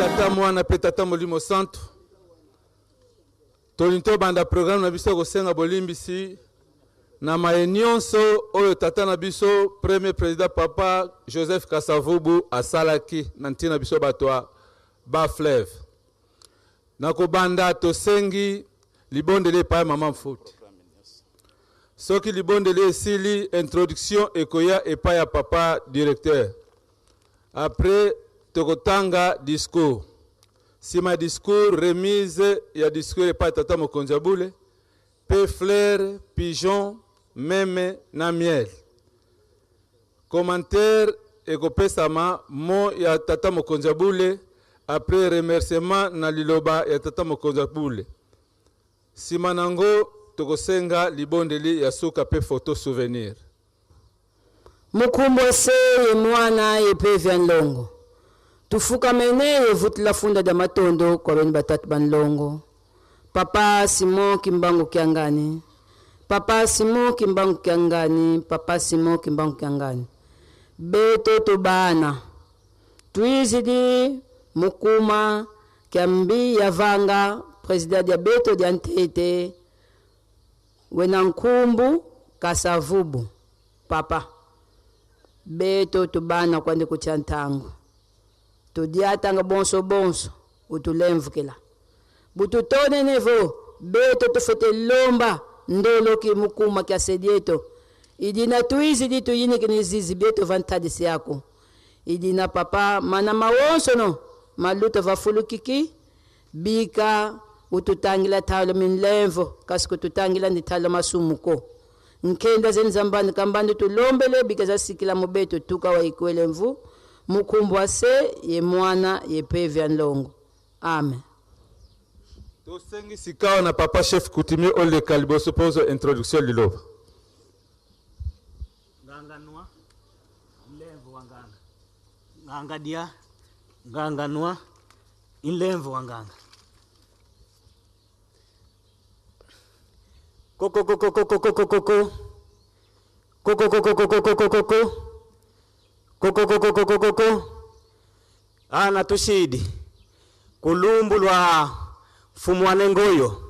Tata Mwana mpe Tata Molimo Santu, tolingi tobanda programme na biso ya kosenga bolimbisi na maye nyonso oyo tata na biso premier president papa Joseph Kasavubu asalaki na ntina biso bato ya ba fleuve. Na kobanda tosengi libondeli epai mama Mfuti. Soki libondeli esili, introduction ekoya epai ya papa directeur. Après tokotanga discours. Sima ya discours, remise ya discours epai tata mokonzi ya bule pe fleur, pigeon, meme na miel. Commentaire ekopesama mot ya tata mokonzi ya bule après remerciement na liloba ya tata mokonzi ya bule. Sima nango tokosenga libondeli ya suka pe photo souvenir. Mukumbwa se ye mwana ye pevya nlongo. Tufukamene ye vutila funda dia matondo kua beni batatu ba nlongo. Papa Simon Kimbangu Kiangani, Papa Simon Kimbangu Kiangani, Papa Simon Kimbangu Kiangani. Beto tubana. Tuizidi mukuma kia mbi ya vanga president dia beto dia ntete wena nkumbu Kasavubu papa. Beto tubana kwandi kutia ntango. Tudiatanga bonso bonso utulemvukila. Bututone nevo beto tufete lomba ndoloki mukuma kia sedieto. Idina tuizi ditu yiniki ni zizi bieto vantadisi yako. Idina papa mana mawonso no maluta vafulukiki bika ututangila thalo minlemvo kasi kututangila ni thalo masumuko. Nkenda zeni zambani kambandi tulombele bika zasikila mobeto tuka wa ikwele mvu mukumbwa se ye mwana ye pevya nlongo. Amen. Tosengi sikawa na papa chef coutumier oleka liboso mpo ozwa introduction liloba. Nganga nwa nlemvo wa nganga. Nganga dia nganga nwa inlemvo wa nganga. Koko koko koko koko koko. Koko koko koko koko koko. Koko koko koko koko. Ana tushidi. Kulumbu lwa mfumu wa Nengoyo.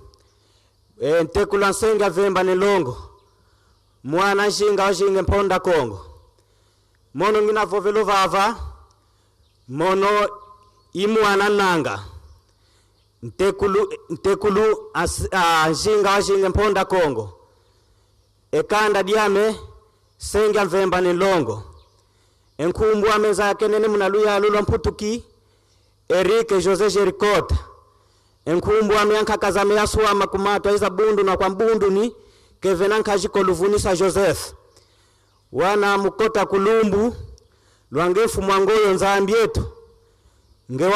E, ntekula nsenga vemba nelongo. Mwana nshinga washinge mponda Kongo. Mono ngina vovelo vava. Mono imwana nanga. Ntekulu, ntekulu as, a, nshinga washinge mponda Kongo. Ekanda diame senga mvemba nelongo. Enkumbu ameza yakenene munaluya lulwa mputuki. Eric José Jericota. Enkumbu ame ankakaza yasuama kumatwa iza bundu na kwa mbundu ni kevena nkajiko luvunisa Joseph. Wana mukota kulumbu lwangefu mwangoyo nzambi yetu. Nge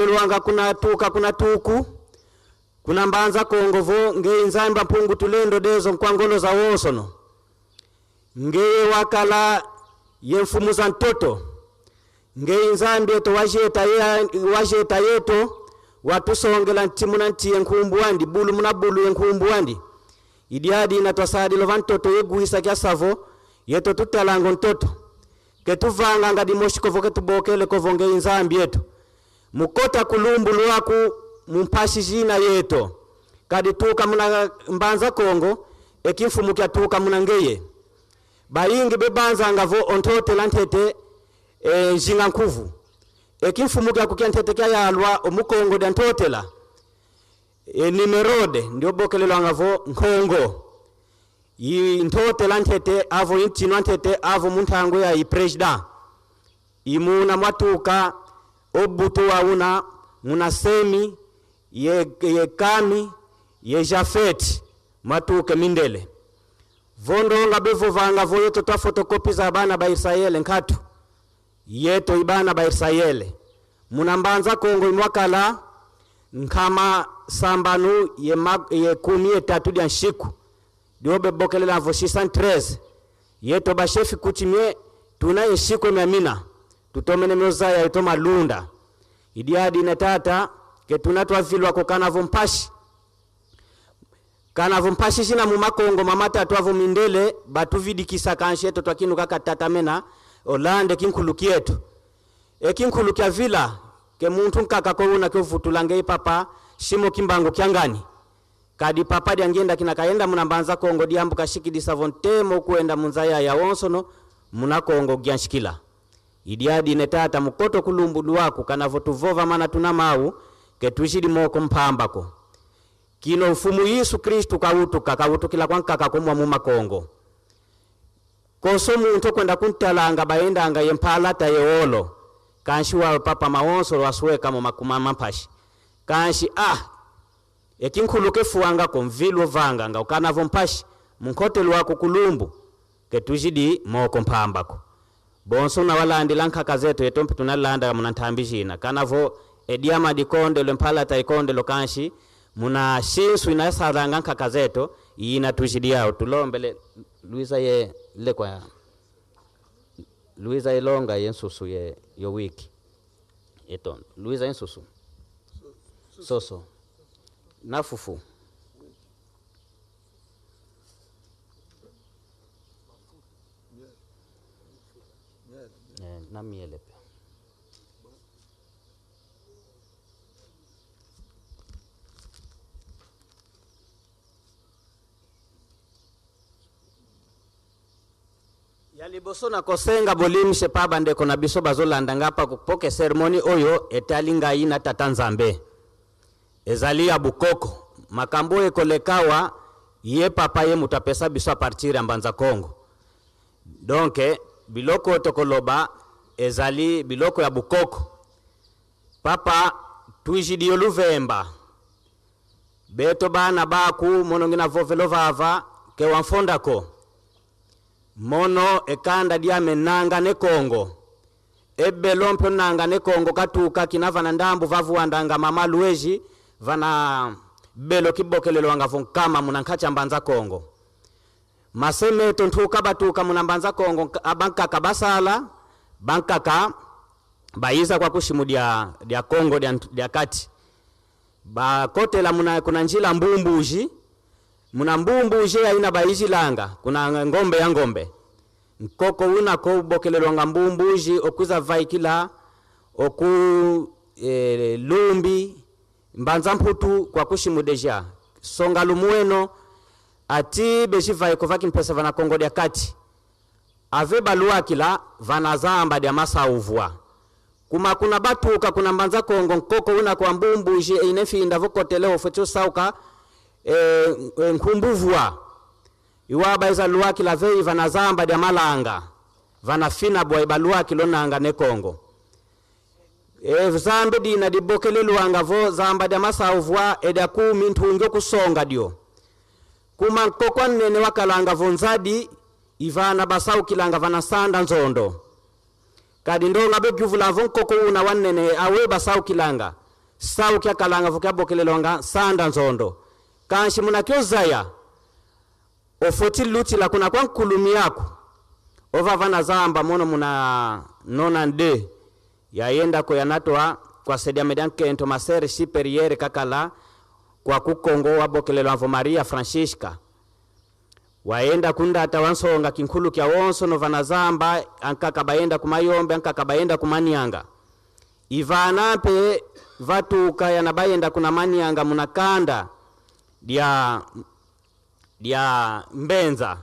lwanga kuna tuka kuna tuku. Kuna mbanza kongovo nge nzamba mpungu tulendo dezo nkwangolo za wosono. Nge wakala ye mfumu za ntoto. Nge nzambi yetu wajeta ye wajeta yetu watusongela ntimu na ntiye nkumbu wandi bulu muna bulu ye nkumbu wandi. Idiadi na twasadi lova ntoto yeguisa kya savo yeto tutalango ntoto. Ketuvanga ngadi moshikovo ketubokele kovo nge nzambi yetu. Mukota kulumbu lwaku mumpashi jina yeto. Kadi tuka muna mbanza Kongo ekimfumu kya tuka muna ngeye. Bayingi bebanza ngavo ontote lantete e, njinga nkuvu. Ekimfumu kya kukya ntete kya yalwa omukongo dya ntotela. E, nimerode ndio bokelelwa ngavo nkongo. I ntotela ntete avo intino ntete avo muntango ya i president. Imuna mwatuka obutu wauna muna semi ye, ye kami ye jafeti matuke mindele. Vondonga bevovanga voyeto twa fotokopi za bana ba Israeli nkatu. Yeto ibana ba Israeli. Muna mbanza Kongo imwakala nkama sambanu ye, ma, ye kumi ye tatu dya nshiku. Diobe bokelela vo 613. Yeto bashefi kuchimie tuna yeshiko miamina. Tutomene mozaya ito malunda. Idiadi na tata ketuna twavilwa kokana vompashi. Kana vompashi shina mumakongo mamata twavo mindele batuvidikisa kansheto twakinu kaka tatamena olande kinkhulu kietu. Ekinkhulu kya vila Ke muntu nkaka ko una ke vutula ngei papa shimo Kimbangu kiangani. Kadi papa diangenda kina kaenda muna Mbanza Kongo diambu kashikidisa vontemo kuenda munzaya ya wonsono muna Kongo gyanshikila. Idiadi ne tata mukoto kulumbu duaku kana votuvova mana tuna mau ketushidi moko mpambako. Kino ufumu Yesu Kristu kautuka kautukila kwa nkaka kumwa mu Makongo. Koso muntu kwenda kuntalanga baendanga yempalata yeolo. Kanshi wa papa maonso wasweka mu makuma mampashi. Kanshi ekinkhulu kefuanga ko mvilo vanga nga ukanavo mpashi munkote lwako kulumbu ketujidi moko mpambako. Bonso na walandila nkaka zetu yetompe tunalanda muna ntambi jina. Kanavo ediama dikonde lempalata ikonde lokanshi muna shinsu inasalanga nkaka zetu ina tujidiao tulombele Luisa ye lekwa Luisa ilonga ye nsusu ye yo wiki eton Luisa nsusu soso na fufu na miele pe. Ya liboso na kosenga bolimishe pa bandeko na biso bazolanda ngapa poke sermoni oyo etali ngai na tata Nzambe. Ezali ya bukoko makambo ekolekawa ye papa ye mutapesa biso a partir ya Mbanza Kongo. Donc biloko tokoloba ezali biloko ya bukoko. Papa tuijidio luvemba. Beto bana baku monongina vovelo vava ke wamfondako. Mono ekanda diame nanga ne Kongo. Ebe lompe nanga ne Kongo katuka kinava na ndambu vavuandanga mama Lueji vana belo kibokelelo wanga vonkama muna nkacha Mbanza Kongo. Maseme tontuka batuka muna Mbanza Kongo abankaka basala bankaka baiza kwa kushimu dia Kongo dia kati. Bakotela muna kuna njila mbumbuji. Muna mbumbuji aina baijilanga kuna ngombe ya ngombe. Nkoko una ko bokelelwa nga mbumbuji okuza vaikila oku lumbi Mbanza mputu kwa kushimu deja. Songa lumueno ati beji vaiko vaki mpesa vana Kongo dia kati. Ave balua kila vanazamba dia masauvwa. Kuma kuna batuka kuna Mbanza Kongo nkoko una kwa mbumbuji inefinda vokotele ofecho sauka nkumbuvwa. Iwaba iza luaki la vei vanazamba dia malanga. Vanafina bwa ibalua kilonanga ne Kongo. Zambe dina dibokele luanga vo zamba dia masauvwa eda kumi ntunge kusonga dio. Kuma nkokwa nene wakalanga vonzadi ivana basau kilanga vanasanda nzondo. Kadi ndonga bekyuvula vo nkoko una wanene awe basau kilanga. Sau kya kalanga vo kyabokele luanga sanda nzondo. Kanshi munakyozaya ofoti luti la kuna kwa nkulumi yako. Ova vana zamba mono muna nona nde. Yaenda ko yanatoa kwa sedia medan kento masere superiere kakala kwa kukongo wabokelelwa avo Maria Francisca. Waenda kunda tawansonga kinkulu kya wonso no vanazamba ankaka baenda kumayombe ankaka baenda kumanianga. Ivana pe vatuka yana baenda kuna manianga munakanda dia Mbenza.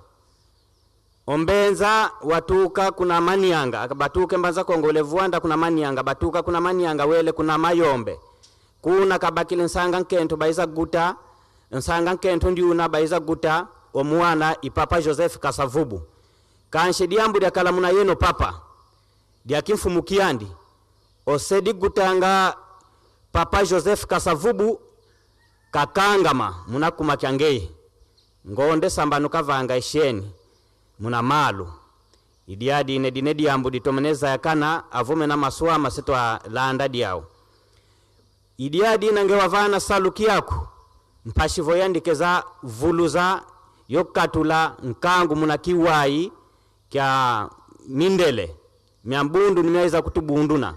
Ombenza watuka kuna manianga batuke Mbanza Kongo levuanda kuna manianga batuka kuna manianga wele kuna mayombe. Kuna kabakile nsanga nkento baiza guta nsanga nkento ndiuna baiza guta omuana ipapa Joseph Kasavubu. Kanshe diambu dia kalamuna yeno papa dia kimfumukiandi osedi gutanga papa Joseph Kasavubu kakangama munakuma kyangei ngonde sambanu kavanga isheni muna malu idiadi ne dine diambu ditomeneza yakana avume na maswa masitwa landa diao idiadi nange wavana saluki yako mpashivo yandikeza vuluza yokatula nkangu muna kiwai kya mindele myambundu nimeweza kutubunduna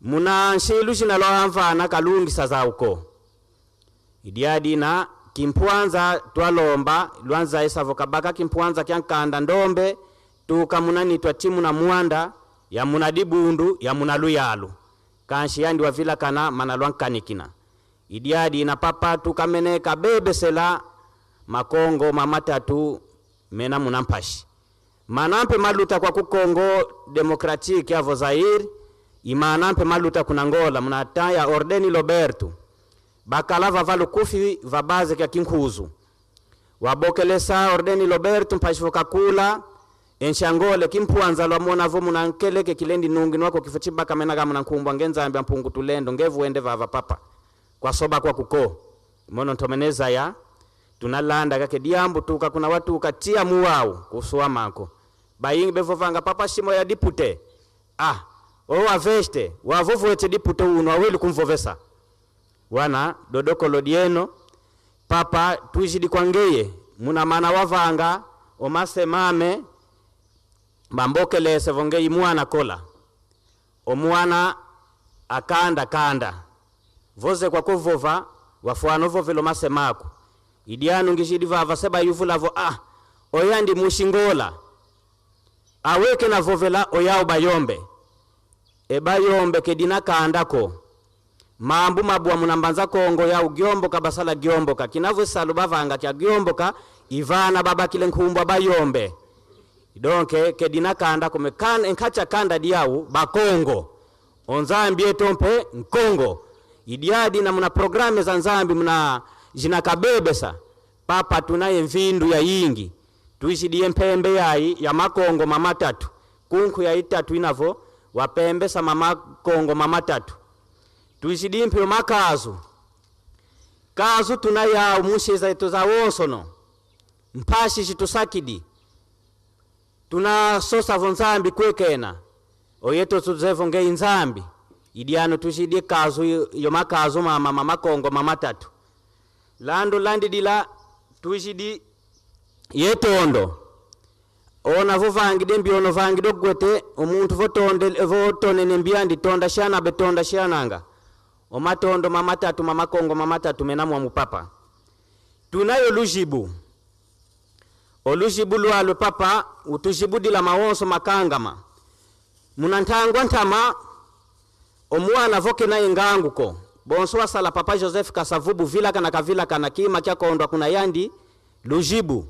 muna nshilu shina loamvana kalungi sasa uko idiadi na kimpwanza twalomba lwanza esavo kabaka kimpwanza kyankanda ndombe tuka munani twa timu na muanda ya muna dibundu ya muna luyalu. Kanshi yandi wavilakana mana lwankanikina. Idiadi na papa tukamene kabebesela makongo mamatatu mena munampashi. Manampe maluta kwa kukongo demokratiki avo Zaire, imanampe maluta kunangola munataya Ordeni Roberto. Bakala vavalu kufi vabaze kya kinkuzu. Wabokelesa Ordeni Roberto mpashivo kakula enshangole kimpuanza lwa mona vo munankeleke kilendi nungi nwako kifo chibaka mena kama nankumbwa ngenzambi mpungu tulendo ngevu ende vava papa. Kwa soba kwa kuko. Mono ntomeneza ya tunalanda kake diambu tuka kuna watu katia muwau kusuwa mako. Bayingi bevovanga papa shimo ya dipute. Ah, o aveste, wavovu ete dipute uno awili kumvovesa. Wana dodoko lodieno papa tuishidi kwangeye muna mana wavanga omasemame bambokelese vongei mwana kola omwana akanda kanda voze kwa kovova wafuano vovelo masemako idianu ngishidi vava seba yuvulavo ah oyandi mushingola aweke na vovela oyao bayombe ebayombe kedina kandako mambu mabwa munambanza kongo ya ugyomboka basala gyomboka kinavwe salu bavanga kya gyomboka ivana baba kile nkumbwa bayombe donke kedina kanda kome kan enkacha kanda diau bakongo onzambi etompe nkongo idiadi na muna programe za nzambi muna jina kabebesa papa tunaye mvindu ya yingi tuishi die mpembe yai ya makongo mama tatu kunku ya itatu inavo wapembesa mama kongo mama tatu tuishi die mpyo makazu kazu tunaya umusheza eto za wonsono mpashi shitusakidi tunasosa vonzambi kwekena oyeto tuzevo ngei nzambi idiano tushidie kazu yo makazu mama mama kongo mama tatu lando landi dila tushidi yetondo ona vovangide mbiono vangide gwete omuntu votonde votone nembiandi tonda shana betonda shananga omatondo mama tatu mama kongo mama tatu menamwa mupapa tunayo lujibu olujibu lwalo papa utujibudila mawonso makangama munantangwa ntama omwana voke naye nganguko bonso wasala papa Joseph Kasavubu vila kana kavila kana kima kyakondwa kuna yandi lujibu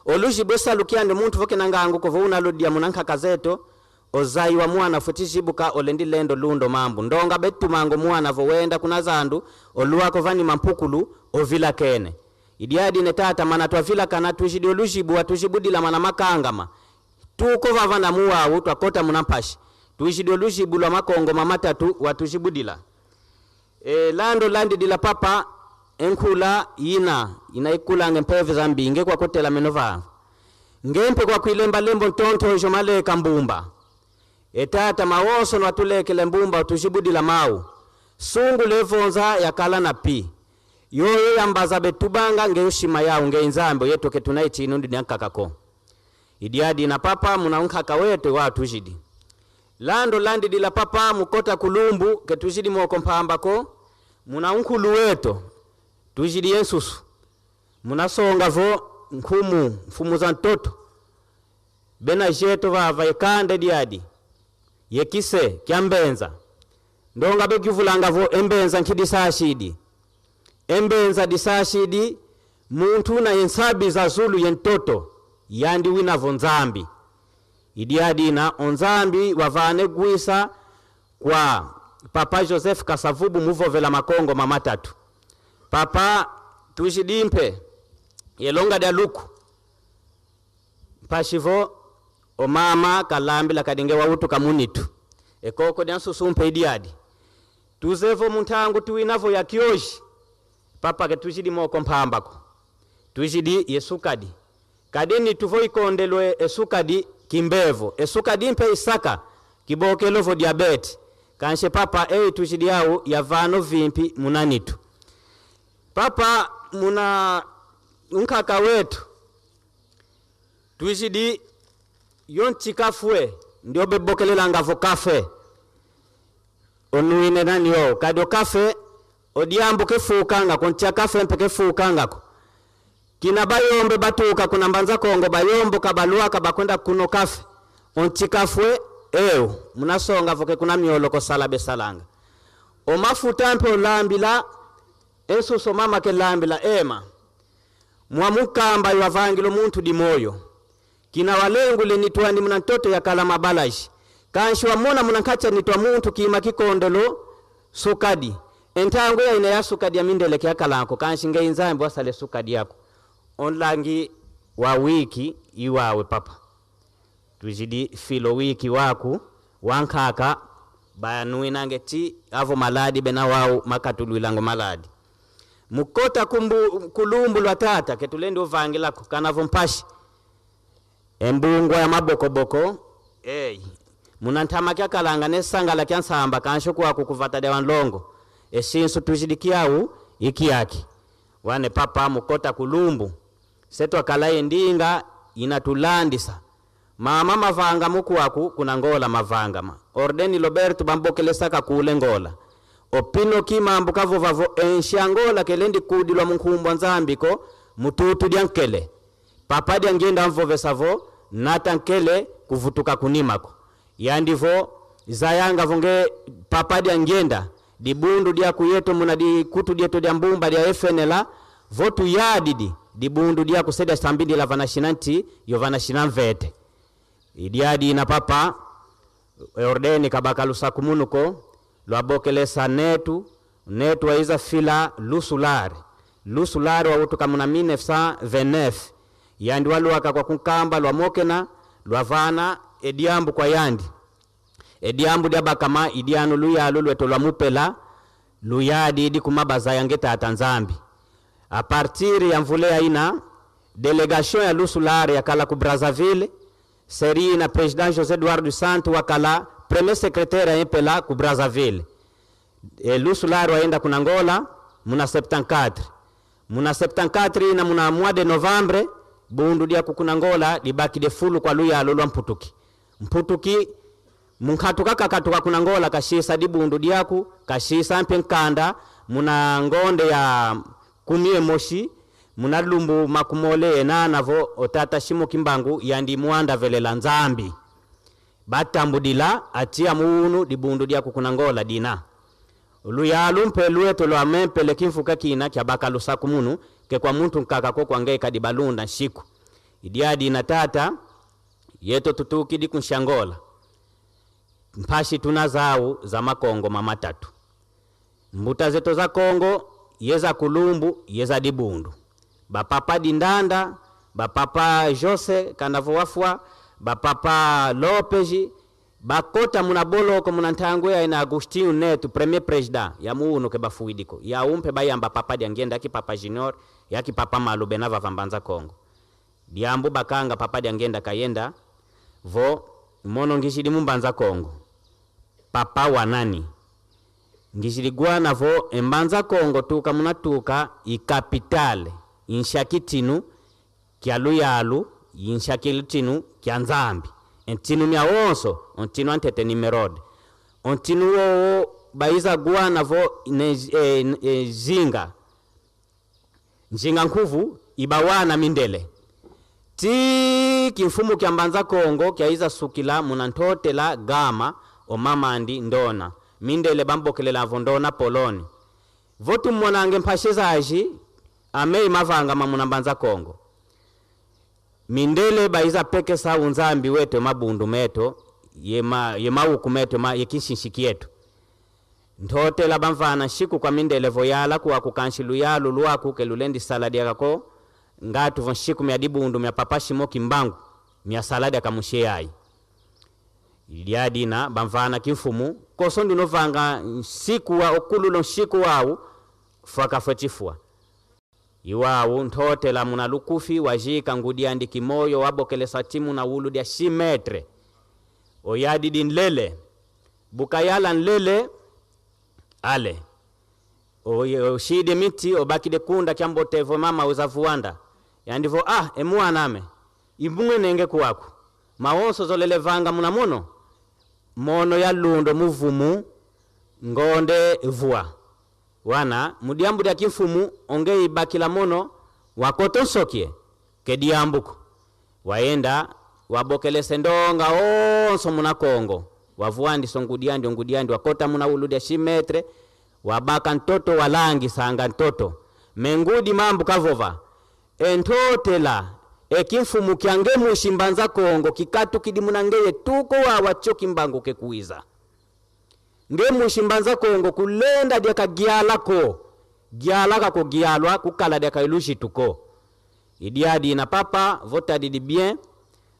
olujibu esalukiande muntu voke na nganguko vouna lodia munanka kazeto ozaiwa mwana futijibuka olendi lendo lundo mambu ndonga betumango mwana vowenda kuna zandu oluwako vani mampukulu ovila kene idiadi ne tata mana twavila kana tushidi olujibu atujibudila mana makangama tuko vava na muwawu twakota munampashi tuishidi olujibu lwa makongo mamatatu watujibudila lando landi dila papa enkula yina inaikulange mpeve zambi nge kwa kotela menova ngempe kwa kuilemba lembo ntonto jomaleka mbumba etata mawoso nwatulekele mbumba tujibudila mau sungu levonza yakala na pi yoyo yambaza betubanga ngeyoshima yao ngeinzambe yetoke tunai chinu ndi nyankakako idiadi na papa munaunkaka wetu watujidi lando landi dila papa mukota kulumbu ketujidi moko mpambako munaunkulu weto tujidi yensusu munasonga vo nkumu mfumu za ntoto bena jeto vava yekande diadi yekise kyambenza ndonga bekivulanga vo embenza nkidisashidi embenza disashidi muntu na yensabi za zulu yentoto yandi winavo nzambi idiadi na onzambi wavane gwisa kwa papa Joseph Kasavubu muvovela makongo mama tatu papa tushidimpe yelonga daluku pashivo omama kalambila kadinge wautu kamunitu ekoko dyansusumpe idiadi tuzevo muntangu tuwinavo ya kioshi papa ke tushidi moko mpambako tushidi yesukadi kadini tuvo ikondelwe esukadi kimbevo esukadi mpe isaka kibokelovo diabete kanshe papa ei tushidi au yavano vimpi munanitu papa muna nkaka wetu tushidi yonchikafwe ndio bebokelelangavo kafe onuine nani yo kado kafe odiambo kefukanga koncha kafe mpe kefukangako kina bayombe batuka kuna mbanza kongo bayombo kabalua kabakwenda kuno kafe onchikafwe Ew munasonga voke kuna miolo kosala besalanga omafuta mpe olambila ensuso mama ke lambila ema mwamukamba yavangilo muntu dimoyo kina walengule nitwandi muna ntoto yakala mabalaji kanshi wamona muna nkacha nitwa muntu kima kikondolo sukadi entango ya ina ya sukadi ya mindele kyakalanko kanshi ngeinzambi wasale sukadi yako onlangi wa wiki iwawe papa tuzidi filo wiki waku wankaka bayanuinange ti avo maladi bena wau makatulwilango maladi mukota kulumbu lwa tata ketulendi uvangilako kanavo mpashi embungwa ya mabokoboko hey. Munantama kyakalanga nesangala kya nsamba kansho kwaku kuvata dewa nlongo eshinsu tuzidikiau ikiyaki wane papa mukota kulumbu setu akalaye ndinga inatulandisa mama mavanga mukuaku kuna ngola mavanga ma ordeni Roberto bambokelesaka kule ngola opino kimambu kavovavo enshangola kelendi kudilwa munkumbwa nzambiko mututu dyankele papa dyangenda mvovesavo nata nkele kuvutuka kunimako yandivo zayanga vonge papa dyangenda dibundu dyaku yetu muna dikutu dyetu dya mbumba dya FNL votu yadidi dibundu dyaku seda sambindi la vanashinanti yo vanashina mvete idiadi na papa ordeni kabakalusa kumunuko lwabokelesa netu netu waiza fila lusulari lusulari wautuka muna 1929 yandi waluwaka kwa kunkamba lwamokena lwavana ediambu kwa yandi ediambu dyabakama idianu luyalu lweto lwamupela luyadi idi kumabaza yange tata nzambi a partir ya mvule aina delegation ya lusulari yakala ku Brazzaville seri na president José Eduardo Santos wakala premier secrétaire ya ku Brazzaville. E, lusulari waenda kunangola muna 74 muna 74 na muna mois de novembre bundu dia kukunangola dibaki de fulu kwa luya lolwa mputuki mputuki munkatuka kakatuka kunangola kashisa dibundu diaku kashisa mpe nkanda muna ngonde ya kumie moshi muna lumbu makumole enanavo otata shimo kimbangu yandi muanda velela nzambi batambudila atia muunu dibundu diaku kunangola dina luyalu mpe lweto lwa mempele kimfuka kina kya bakalusa kumunu ke kwa muntu nkaka ko kwange kadibalunda nshiku idiadi na tata yeto tutukidi kunshangola mpashi tuna zau za makongo mamatatu mbuta zeto za Kongo yeza kulumbu yeza dibundu bapapa dindanda bapapa Jose kandavo wafwa bapapa Lopez bakota muna boloko muna ntango ya ina Agustinho Neto premier president ya muunu ke bafuidiko ya umpe bayamba papa diangenda ki papa junior ya ki papa malube na vavambanza Kongo diambu bakanga papa diangenda kayenda vo mono ngishidi mumbanza Kongo papa wanani ngishiligwana vo embanza Kongo tuka munatuka ikapitale inshakitinu kya luyalu inshakitinu kya nzambi entinu mya wonso ontinu antete nimerode ontinu wowo baiza gwana vo ne, zinga njinga nkuvu ibawana mindele ti kimfumu kya mbanza Kongo kyaiza sukila munantotela gama omamandi ndona mindele bambokelela vo ndona poloni votu mmonange mpashe zaji amei mavanga mamuna mbanza Kongo mindele baiza pekesa unzambi wetu mabundu meto yemauku meto yekinshinshiki yetu ntotela bamvana shiku kwa mindele voyala kuwa kukanshi luyalu lwaku kelulendi saladi yakako ngatu vo nshiku mya dibundu mya papa shimo kimbangu mya saladi akamushe iliadina bamvana kimfumu koso ndinovanga nsiku wa okululo nshiku wawu fwakafwe chifua iwawu ntotela muna lukufi wajika ngudi andiki moyo wabokelesa timu na wulu dia shimetre oyadidi nlele bukayala nlele ale oshide miti obakide kunda kyambotevo mama uzavuanda yandivo ah emuaname ibungwe nenge kuwaku mawonso zolelevanga muna muno mono ya lundo muvumu ngonde vua wana mudiambu dia kifumu onge ibakila mono wakoto nsokie kediambuko waenda Wabokelese ndonga onso muna Kongo. Wavuandiso ngudiandi ngudiandi wakota muna uludia shimetre wabaka ntoto walangi sanga ntoto mengudi mambu kavova entotela ekimfumu kyange mushimbanza Kongo kikatu kidimunangeye tuko wawacho kimbangu kekuiza nge mushimbanza Kongo kulenda dyakagyalako gyalaka kugyalwa kukala dyakailushituko idiadi na papa votadidi bien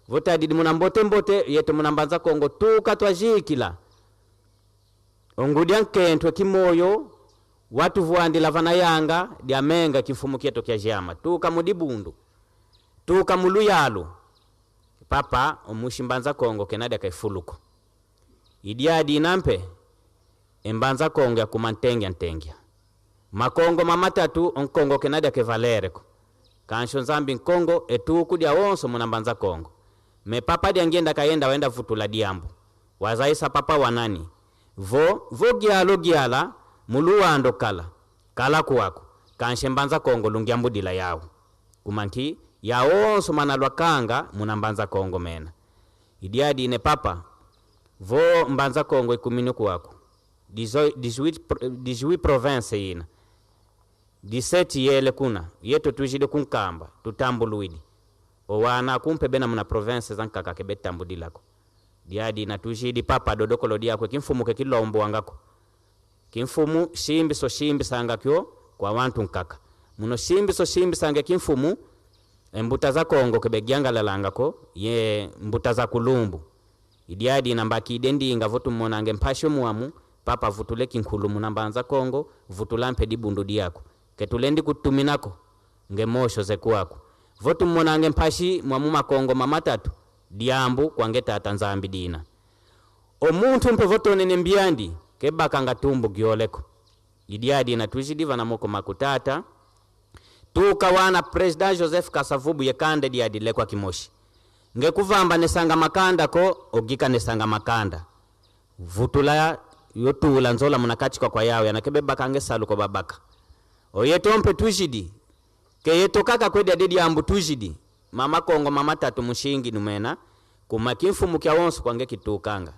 votadidi muna mbote mbote yetu muna mbanza Kongo tuka twajikila ongudia nkentwe kimoyo watu vuandila vana yanga dyamenga kifumu kyetu kya jama tuka mudibundu tuka muluyalu papa omushimbanza Kongo kenadi akaifuluko idiadi inampe embanza Kongo yakuma ntengya ntengya makongo mamatatu onkongo kenadi akevalereko kansho nzambi nkongo etuku dya wonso muna mbanza Kongo me papa dyangenda kayenda wenda vutula diambu wazaisa papa wanani vo vogyalo gyala muluwando kala kala kuwako kanshe mbanza Kongo lungyambudila yawo kumanki yawonso manalwa kanga muna mbanza Kongo mena idiadi ine papa vo mbanza Kongo ikumini kuwako 18 province ina 17 yele kuna yetu tujide kunkamba tutambuluidi owana kumpe bena muna province za nkaka kebe tambudilako diadi na tujidi papa dodokolo diakwe kimfumu ke kilombo wangako kimfumu shimbi so shimbi sanga kyo kwa wantu nkaka muno shimbi so shimbi sange kimfumu embuta za Kongo kebe gyangalalangako ye mbuta za kulumbu idiadi nambaki idendinga votu monange mpasho muamu papa vutule kinkulu munambanza Kongo vutulampe dibundu diako ketulendi kutuminako ngemosho zekuwako votu monange mpashi mwamu makongo mamatatu diambu kwange tata nzambi dina omuntu mpe votonene mbyandi kebakanga tumbu gyoleko idiadi na tujidiva na moko makutata tuka wana President Joseph Kasavubu yekande diadi lekwa kimoshi ngekuvamba nesanga makanda ko ogika nesanga makanda vutula yotula nzola munakachikwa kwa yawe anakebeba kange saluko babaka oyetompe tujidi keyetokaka kwedi adedi ambu tujidi mama Kongo mama tatu mushingi numena kuma kimfumu kya wonso kwange kitukanga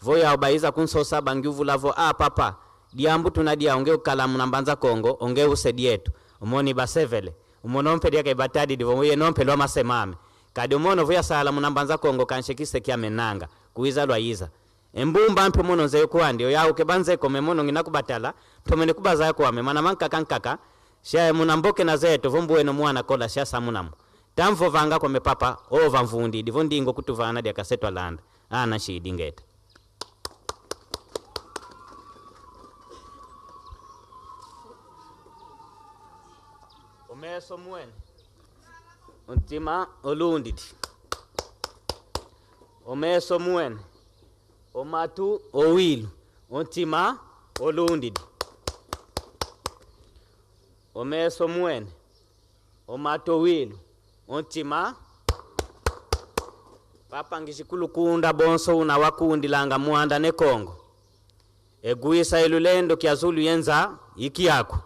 voya obaiza kunsosa bangiuvulavo a papa diambu tunadia onge ukalamu na mbanza Kongo onge usedietu omoni basevele umonompe diaka ibatadi divo ye nompe lwa masemame kadi umono vuya sala munambanza Kongo kanshekise kya menanga kuiza lwa iza embumba mpe mono nze kwandi oyawo kebanze kome mono ngina kubatala tomene kubaza kwame mana manka kankaka sha munamboke na zetu vombuwe no mwana kola sha samunamu tamvo vanga kome papa ova mvundi divo ndingo kutuvana dia kasetwa landa ana shidi ngeta omeso mwene ontima olundidi omeso mwene omatu owilu ontima olundidi omeso mwene omatu owilu ontima papa ngishikulukunda bonso una wakundilanga muanda ne Kongo eguisa elulendo kyazulu yenza iki yako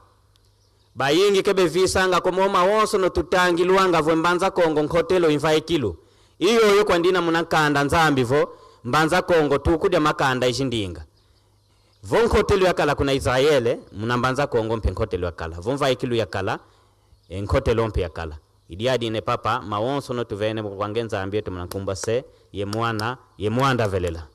bayingi kebe visanga komoma wonso no tutangilwanga vwe mbanza Kongo nkotelo imvaikilu iyo yo kwandina munakanda nzambi vo mbanza Kongo tukudya makanda ishindinga vo nkotelo yakala kuna Israele muna mbanza Kongo mpe nkotelo yakala vo mvaikilu yakala nkotelo mpe yakala idiadi ne papa mawonso no tuvene kwange nzambi yetu munakumba se ye mwana ye mwanda velela.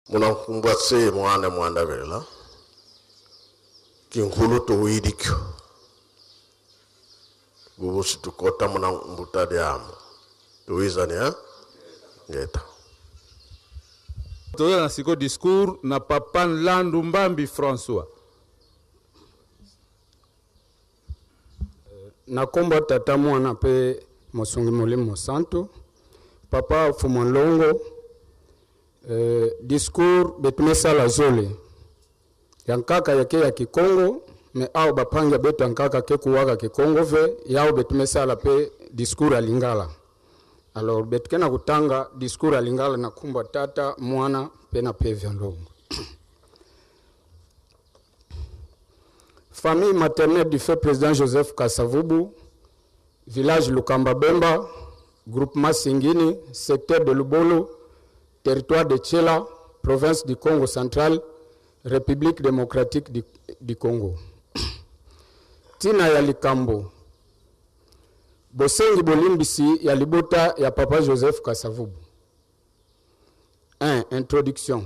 Munankumbwa se mwana mwanda velela kinkulu tuwidikyo bubusi tukota muna mbuta diamu tuwizani ha ngeta toza na siko discours na papa Nlandu Mbambi François. Na nkombo ya Tata, Mwana mpe Mosungi Molimo Mosantu, Papa Fumu Nlongo, discours betumesala zole ya nkaka yake ya Kikongo, me awa bapangi ya beto ya nkaka ke kuwaka Kikongo ve yao betumesala pe discours ya Lingala. Alors betuke na kutanga discours ya Lingala na kumba Tata, Mwana pe na Pevya Nlongo. Famille maternelle du feu président Joseph Kasavubu, village Lukamba Bemba, groupement Singini, secteur de Lubolo, territoire de Tshela, province du Congo central, République démocratique du Congo. Tina ya likambo, bosengi bolimbisi ya libota ya Papa Joseph Kasavubu. 1. Introduction.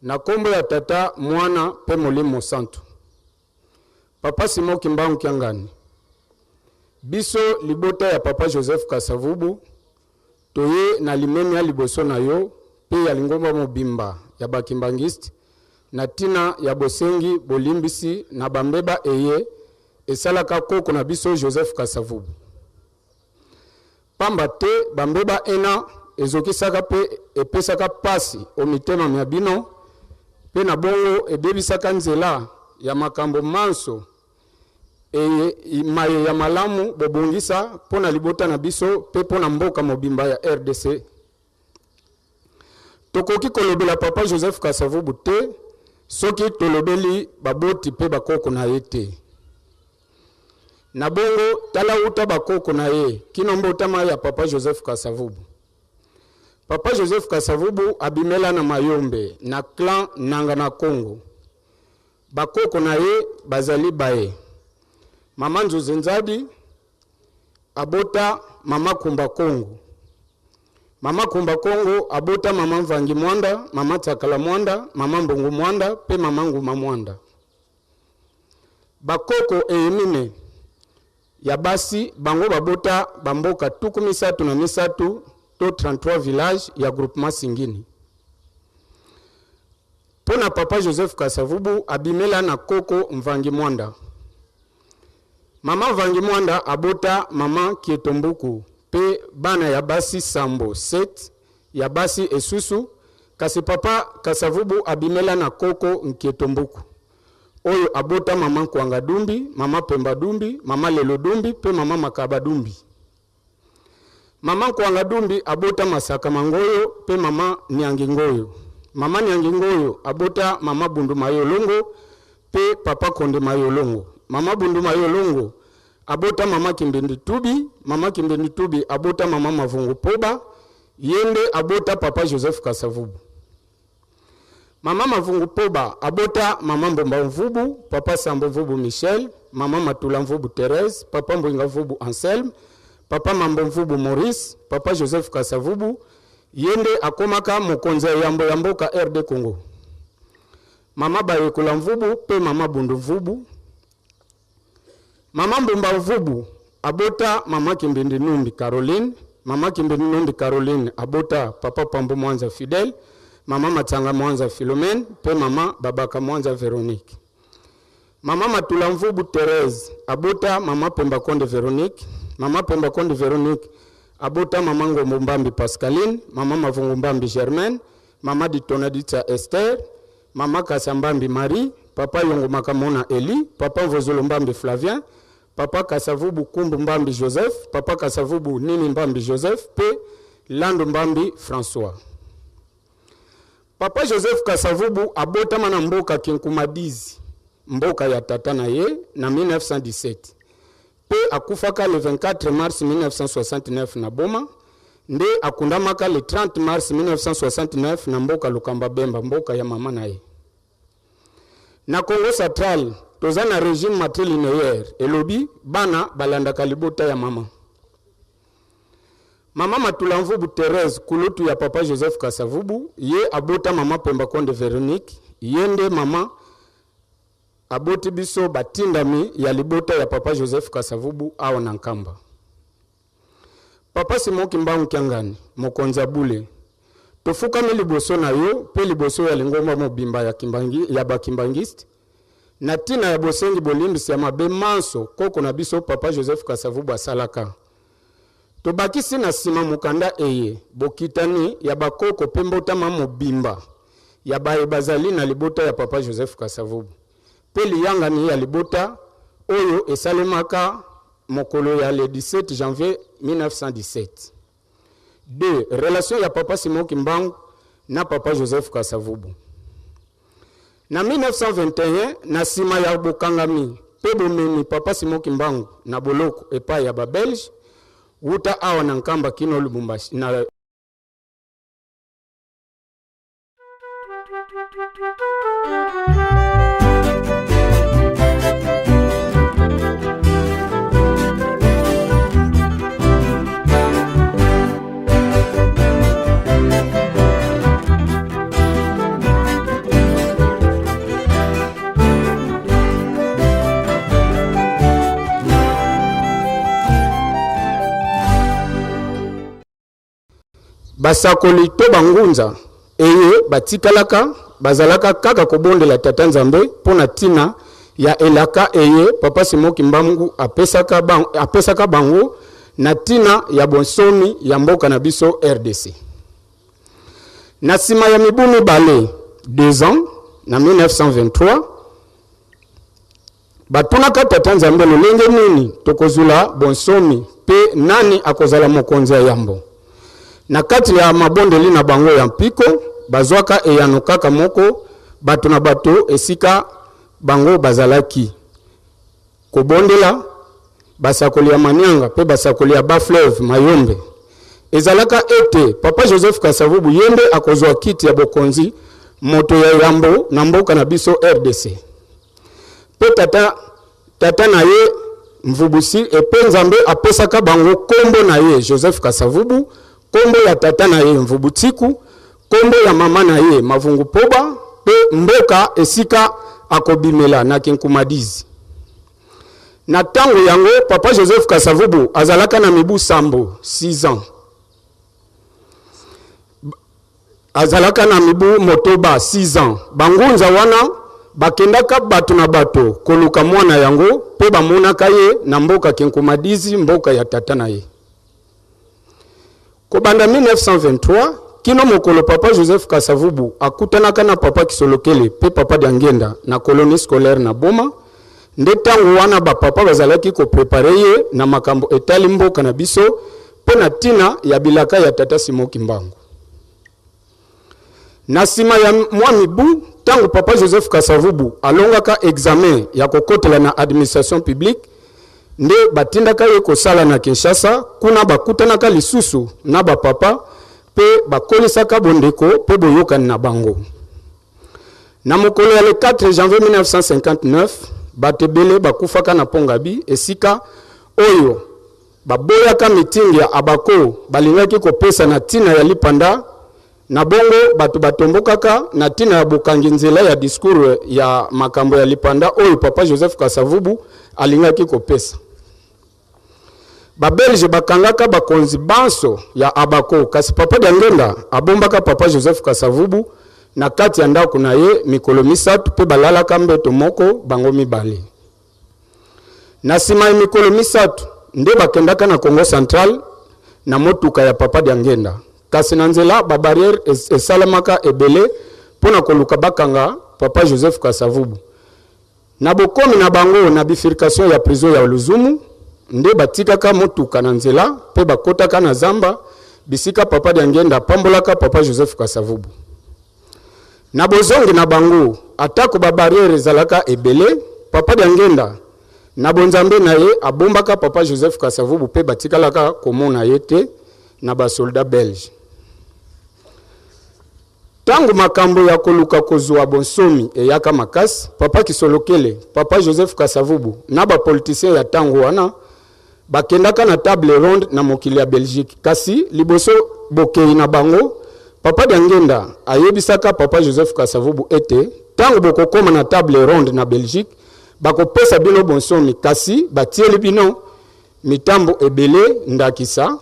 Na kombo ya Tata, Mwana pe Molimo Santu. Papa Simon Kimbangu Kiangani. Biso libota ya Papa Joseph Kasavubu toye na limemi ya liboso na yo pe ya lingomba mobimba ya bakimbangiste na tina ya bosengi bolimbisi na bambeba eye esalaka koko na biso Joseph Kasavubu. Pamba te bambeba ena ezokisaka pe epesaka pasi o mitema mya bino, pe na bongo ebebisaka nzela ya makambo manso eye maye ya malamu bobongisa mpo na libota na biso pe mpo na mboka mobimba ya RDC. Tokoki kolobela Papa Joseph Kasavubu te soki tolobeli baboti pe bakoko na ye te. Na bongo tala uta bakoko na ye kino mbotama ya Papa Joseph Kasavubu. Papa Joseph Kasavubu abimela na Mayombe na clan Nanga na Congo. Bakoko na ye bazali baye: Mama Nzuzi Nzadi abota Mama Kumba Kongo. Mama Kumba Kongo abota Mama Mvangi Mwanda, Mama Tsakala Mwanda, Mama Mbongo Mwanda pe Mama Nguma Mwanda. Bakoko eyemine ya basi bango babota bamboka 33 to 33 village ya groupement Singini. Pona Papa Joseph Kasavubu abimela na koko Mvangi Mwanda. Mama Mvangi Mwanda abota Mama Kietombuku pe bana ya basi sambo 7 ya basi esusu, kasi Papa Kasavubu abimela na koko Nkietombuku oyo abota Mama Nkwanga Dumbi, Mama Pemba Dumbi, Mama Lelo Dumbi pe Mama Makaba Dumbi. Mama Nkwanga Dumbi abota Masaka Mangoyo pe Mama Nyangi Ngoyo. Mama Nyangi Ngoyo abota Mama Bundu Mayolongo pe Papa Konde Mayolongo. Mama Bundu Mayolongo abota Mama Kimbindi Tubi, Mama Kimbindi Tubi abota Mama Mavungu Poba, yende abota Papa Joseph Kasavubu. Mama Mavungu Poba abota Mama Mbomba Mvubu, Papa Sambo Mvubu Michel, Mama Matula Mvubu Thérèse, Papa Mbwinga Mvubu Anselme, Papa Mambo Mvubu Maurice, Papa Joseph Kasavubu, yende akomaka mokonzi ya yambo ya mboka RD Congo. Mama Bayekola Mvubu pe Mama Bundu Mvubu. Mama Mbomba Mvubu abota Mama Kimbindi Numbi Caroline, Mama Kimbindi Numbi Caroline abota Papa Pambo Mwanza Fidèle, Mama Matsanga Mwanza Philomène pe Mama Babaka Mwanza Véronique. Mama Matula Mvubu Thérèse abota Mama Pemba Konde Véronique, Mama Pemba Konde Véronique abota Mama Ngombo Mbambi Pascaline, Mama Mavungu Mbambi Germaine, Mama Ditona Ditsa Esther, Mama Kasa Mbambi Marie, Papa Yongo Makamona Eli, Papa Vozolo Mbambi Flavien, Papa Kasavubu Kumbu Mbambi Joseph, Papa Kasavubu Nini Mbambi Joseph pe Lando Mbambi François. Papa Joseph Kasavubu abotama na mboka Kinkumadizi, mboka ya tata na ye na 1917. Pe akufaka le 24 mars 1969 na Boma, nde akundamaka le 30 mars 1969 na mboka Lukamba Bemba, mboka ya mama na ye. Na Congo Central, toza na régime matrilinéaire, elobi bana balandaka libota ya mama. Mama Matula Mvubu Thérèse, kulutu ya Papa Joseph Kasavubu, ye abota Mama Pemba Konde Véronique, ye nde mama aboti biso batindami ya libota ya Papa Joseph Kasavubu awa na Nkamba. Papa Simon Kimbangu Kiangani, mokonzi ya bule, tofukami liboso na yo pe liboso ya lingomba mobimba ya Kimbangi, ya bakimbangiste. Na ntina ya bosengi bolimbisi ya mabe manso koko na biso Papa Joseph Kasavubu asalaka. Tobakisi na sima mokanda eye bokitani ya bakoko pe mbotama mobimba ya baye bazali na libota ya Papa Joseph Kasavubu pe liyangani ya libota oyo esalemaka mokolo ya le 17 janvier 1917. 2. Relation ya Papa Simon Kimbangu na Papa Joseph Kasavubu. Na 1921, na sima ya bokangami pe bomemi Papa Simon Kimbangu na boloko epai ya ba Belge, wuta awa na Nkamba kino Lubumbashi, na Basakoli to bangunza eye batikalaka bazalaka kaka kobondela Tata Nzambe mpo na ntina ya elaka eye Papa Simon Kimbangu apesaka, apesaka bango na ntina ya bonsomi ya mboka na biso rdc. Na nsima ya mibu mibale, 2 ans, na 1923, Batunaka Tata Nzambe lolenge nini tokozula bonsomi mpe nani akozala mokonzi ya yambo. Na kati ya mabondeli na bango ya mpiko, bazwaka eyano kaka moko, bato na bato esika bango bazalaki kobondela, basakoli ya Manianga mpe basakoli ya Bas-Fleuve Mayombe. Ezalaka ete Papa Joseph Kasavubu ye nde akozwa kiti ya bokonzi moto ya yambo na mboka na biso rdc. Mpe tata, tata na ye Mvubusi, epe Nzambe apesaka bango kombo na ye Joseph Kasavubu, kombo ya tata na ye Mvubu Tsiku, kombo ya mama na ye Mavungu Poba, mpe mboka esika akobimela na Kinkumadizi. Na tango yango, Papa Joseph Kasavubu azalaka na mibu sambo, 6 ans. Azalaka na mibu motoba, 6 ans. Bangunza wana bakendaka bato na bato koluka mwana yango mpe bamonaka ye na mboka Kinkumadizi, mboka ya tata na ye. Kobanda 1923 kino mokolo Papa Joseph Kasavubu akutanaka na Papa Kisolokele mpe Papa Diangienda na colonie scolaire na Boma, nde tango wana ba papa bazalaki ko preparer ye na makambo etali mboka na biso mpo na tina ya bilaka ya Tata Simon Kimbangu. Na sima ya mwa mibu, tango Papa Joseph Kasavubu alongaka examen ya kokotela na administration publique, nde batindaka ye kosala na Kinshasa, kuna bakutanaka lisusu na ba papa mpe bakolisaka bondeko mpe boyokani na bango. Na mokolo ya le 4 janvier 1959, bato ebele bakufaka na Pont-Gaby, esika oyo baboyaka meeting ya Abako balingaki kopesa na tina ya lipanda. Na bongo bato batombokaka na tina ya bokangi nzela ya discours ya makambo ya lipanda oyo Papa Joseph Kasavubu alingaki kopesa. Ba Belges bakangaka bakonzi banso ya Abako, kasi Papa Diangienda abombaka Papa Joseph Kasavubu na kati ya ndako na ye mikolo misato mpe balalaka mbeto moko bango mibale. Na sima ya mikolo misato nde bakendaka na Kongo Central na motuka ya Papa Diangienda, kasi na nzela ba barrières esalemaka ebele mpo na koluka bakanga Papa Joseph Kasavubu. Na bokomi na bango na bifurcation ya prison ya Luzumu, nde batikaka motuka na nzela mpe bakotaka na zamba bisika Papa Diangienda apambolaka Papa Joseph Kasavubu. Na bozongi na bango, atako ba barrières ezalaka ebele, Papa Diangienda, na bonzambe na ye, abombaka Papa Joseph Kasavubu mpe batikalaka komona ye te na ba soldats belges. Tango makambo ya koluka kozua bonsomi eyaka makasi, Papa Kisolokele, Papa Joseph Kasavubu na ba politiciens ya tango wana bakendaka na table ronde na mokili ya Belgique. Kasi liboso bokeyi na bango, Papa Diangienda ayebisaka Papa Joseph Kasavubu ete tango bokokoma na table ronde na Belgique, bakopesa bino bonsomi kasi batieli bino mitambo ebele ndakisa,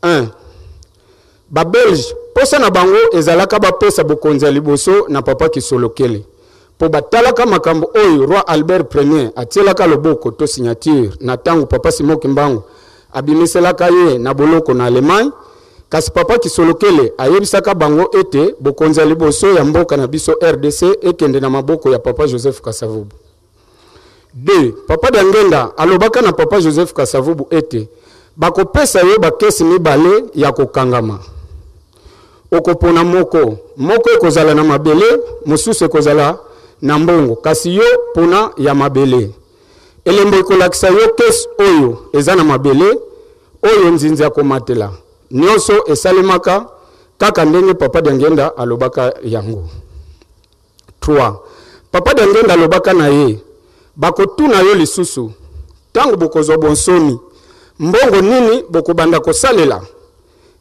1. Ba Belges, posa na bango ezalaka bapesa bokonzi ya liboso na Papa Kisolokele. Mpo batalaka makambo oyo Roi Albert Ier atielaka loboko to signature na tango Papa Simon Kimbangu abimiselaka ye na boloko na Allemagne, kasi Papa Kisolokele ayebisaka bango ete bokonzi ya liboso ya mboka na biso rdc ekende na maboko ya Papa Joseph Kasavubu. 2, Papa Diangienda alobaka na Papa Joseph Kasavubu ete bakopesa yo bakesi mibale ya kokangama. Okopona moko. Moko ekozala na mabele, mosusu ekozala na mbongo. Kasi yo pona ya mabele. Elembo ekolakisa yo kesi oyo eza na mabele, oyo nzinzi akomatela. Nionso esalemaka kaka ndenge Papa Diangienda alobaka yango. 3, Papa Diangienda alobaka na ye, Bakotuna yo lisusu, tango bokozwa bonsomi, mbongo nini bokobanda kosalela?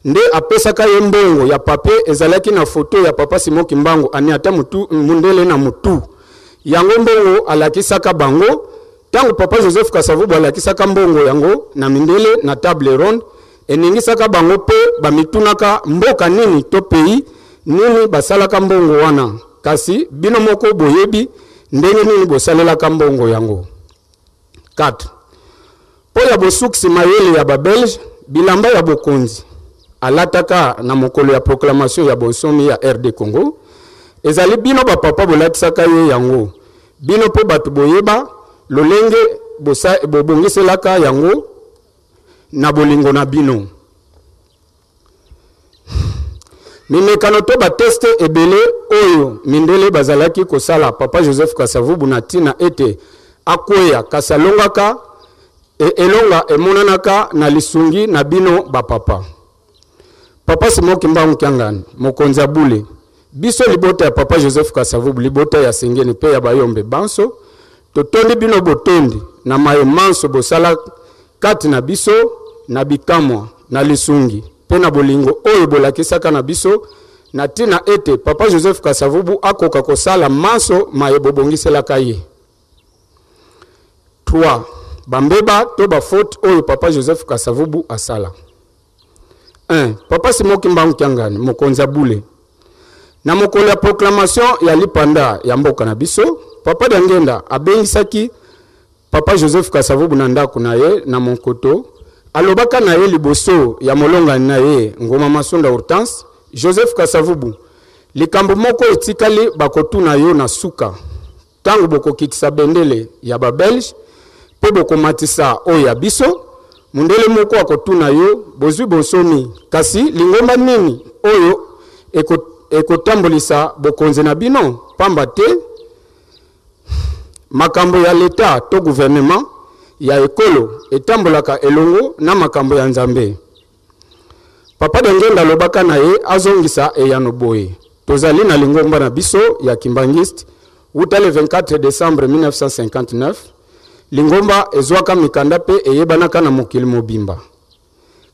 Nde apesaka ye mbongo ya papier ezalaki na photo ya Papa Simon Kimbangu aniata mutu, mundele na mutu. Yango mbongo alakisaka bango, tango Papa Joseph Kasavubu alakisaka mbongo yango na mindele na table ronde, Eningisaka bango mpe bamitunaka mboka nini to pays nini basalaka mbongo wana, kasi bino moko boyebi ndenge nini bosalelaka mbongo yango. 4. Mpo ya bosukisi mayele ya ba Belges, bilamba ya bokonzi alataka na mokolo ya proclamation ya bonsomi ya RD Congo, ezali bino ba papa bolatisaka ye yango, bino mpe bato boyeba lolenge bobongiselaka yango na bolingo na bino. Mimekano to ba teste ebele oyo mindele bazalaki kosala Papa Joseph Kasavubu na tina ete akweya, kasi alongaka, e elonga emonanaka na lisungi na bino ba papa. Papa Simon Kimbangu Kiangani, mokonzi ya bule, biso libota ya Papa Joseph Kasavubu, libota ya Sengeni pe ya Bayombe banso, totondi bino botondi na maye manso bosala kati na biso, na bikamwa, na lisungi pe na bolingo oyo bolakisaka na biso, na tina ete Papa Joseph Kasavubu akoka kosala manso maye bobongiselaka ye. 3, Bambeba to ba fautes oyo Papa Joseph Kasavubu asala. 1, Papa Simon Kimbangu Kiangani, mokonzi ya bule. Na mokolo ya proclamation ya lipanda ya mboka na biso, Papa Diangienda abengisaki Papa Joseph Kasavubu na ndako na ye na Monkoto. Alobaka na ye liboso ya molongani na ye Ngoma Masunda Hortense, Joseph Kasavubu, likambo moko etikali bakotuna yo na suka. Tango bokokitisa bendele ya ba Belges mpe bokomatisa oyo ya biso, mundele moko akotuna yo, bozwi bonsomi, kasi lingomba nini oyo ekotambolisa bokonzi na bino? Pamba te makambo ya leta to gouvernement ya ekolo etambolaka elongo na makambo ya Nzambe. Papa Diangienda alobaka na ye azongisa eyano boye, Tozali na lingomba na biso ya Kimbanguiste wuta le 24 decembre 1959. Lingomba ezwaka mikanda mpe eyebanaka na mokili mobimba.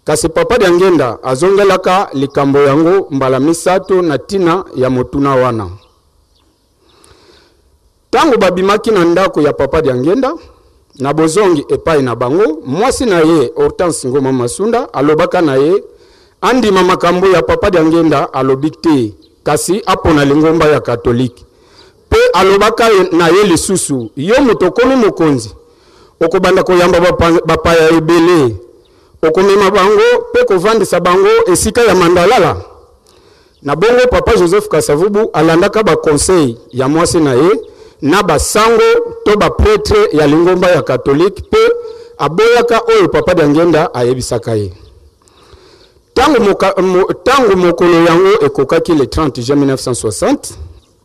Kasi Papa Diangienda azongelaka likambo yango mbala misato na tina ya motuna wana. Tango babimaki na ndako ya Papa Diangienda, na bozongi epai na bango, mwasi na ye Hortense Ngoma Masunda alobaka na ye andima makambo ya Papa Diangienda alobi te, kasi apona lingomba ya Katolike. Pe alobaka na ye lisusu, yo moto okomi mokonzi, okobanda koyamba bapaya ebele, okomema bango pe kovandisa bango esika ya mandalala? Na bongo Papa Joseph Kasavubu alandaka ba conseils ya mwasi na ye na ba sango to ba pretres ya lingomba ya catholique mpe aboyaka oyo Papa Diangienda ayebisaka ye. Tango moka, mo, tango mokolo yango ekokaki le 30 juin 1960,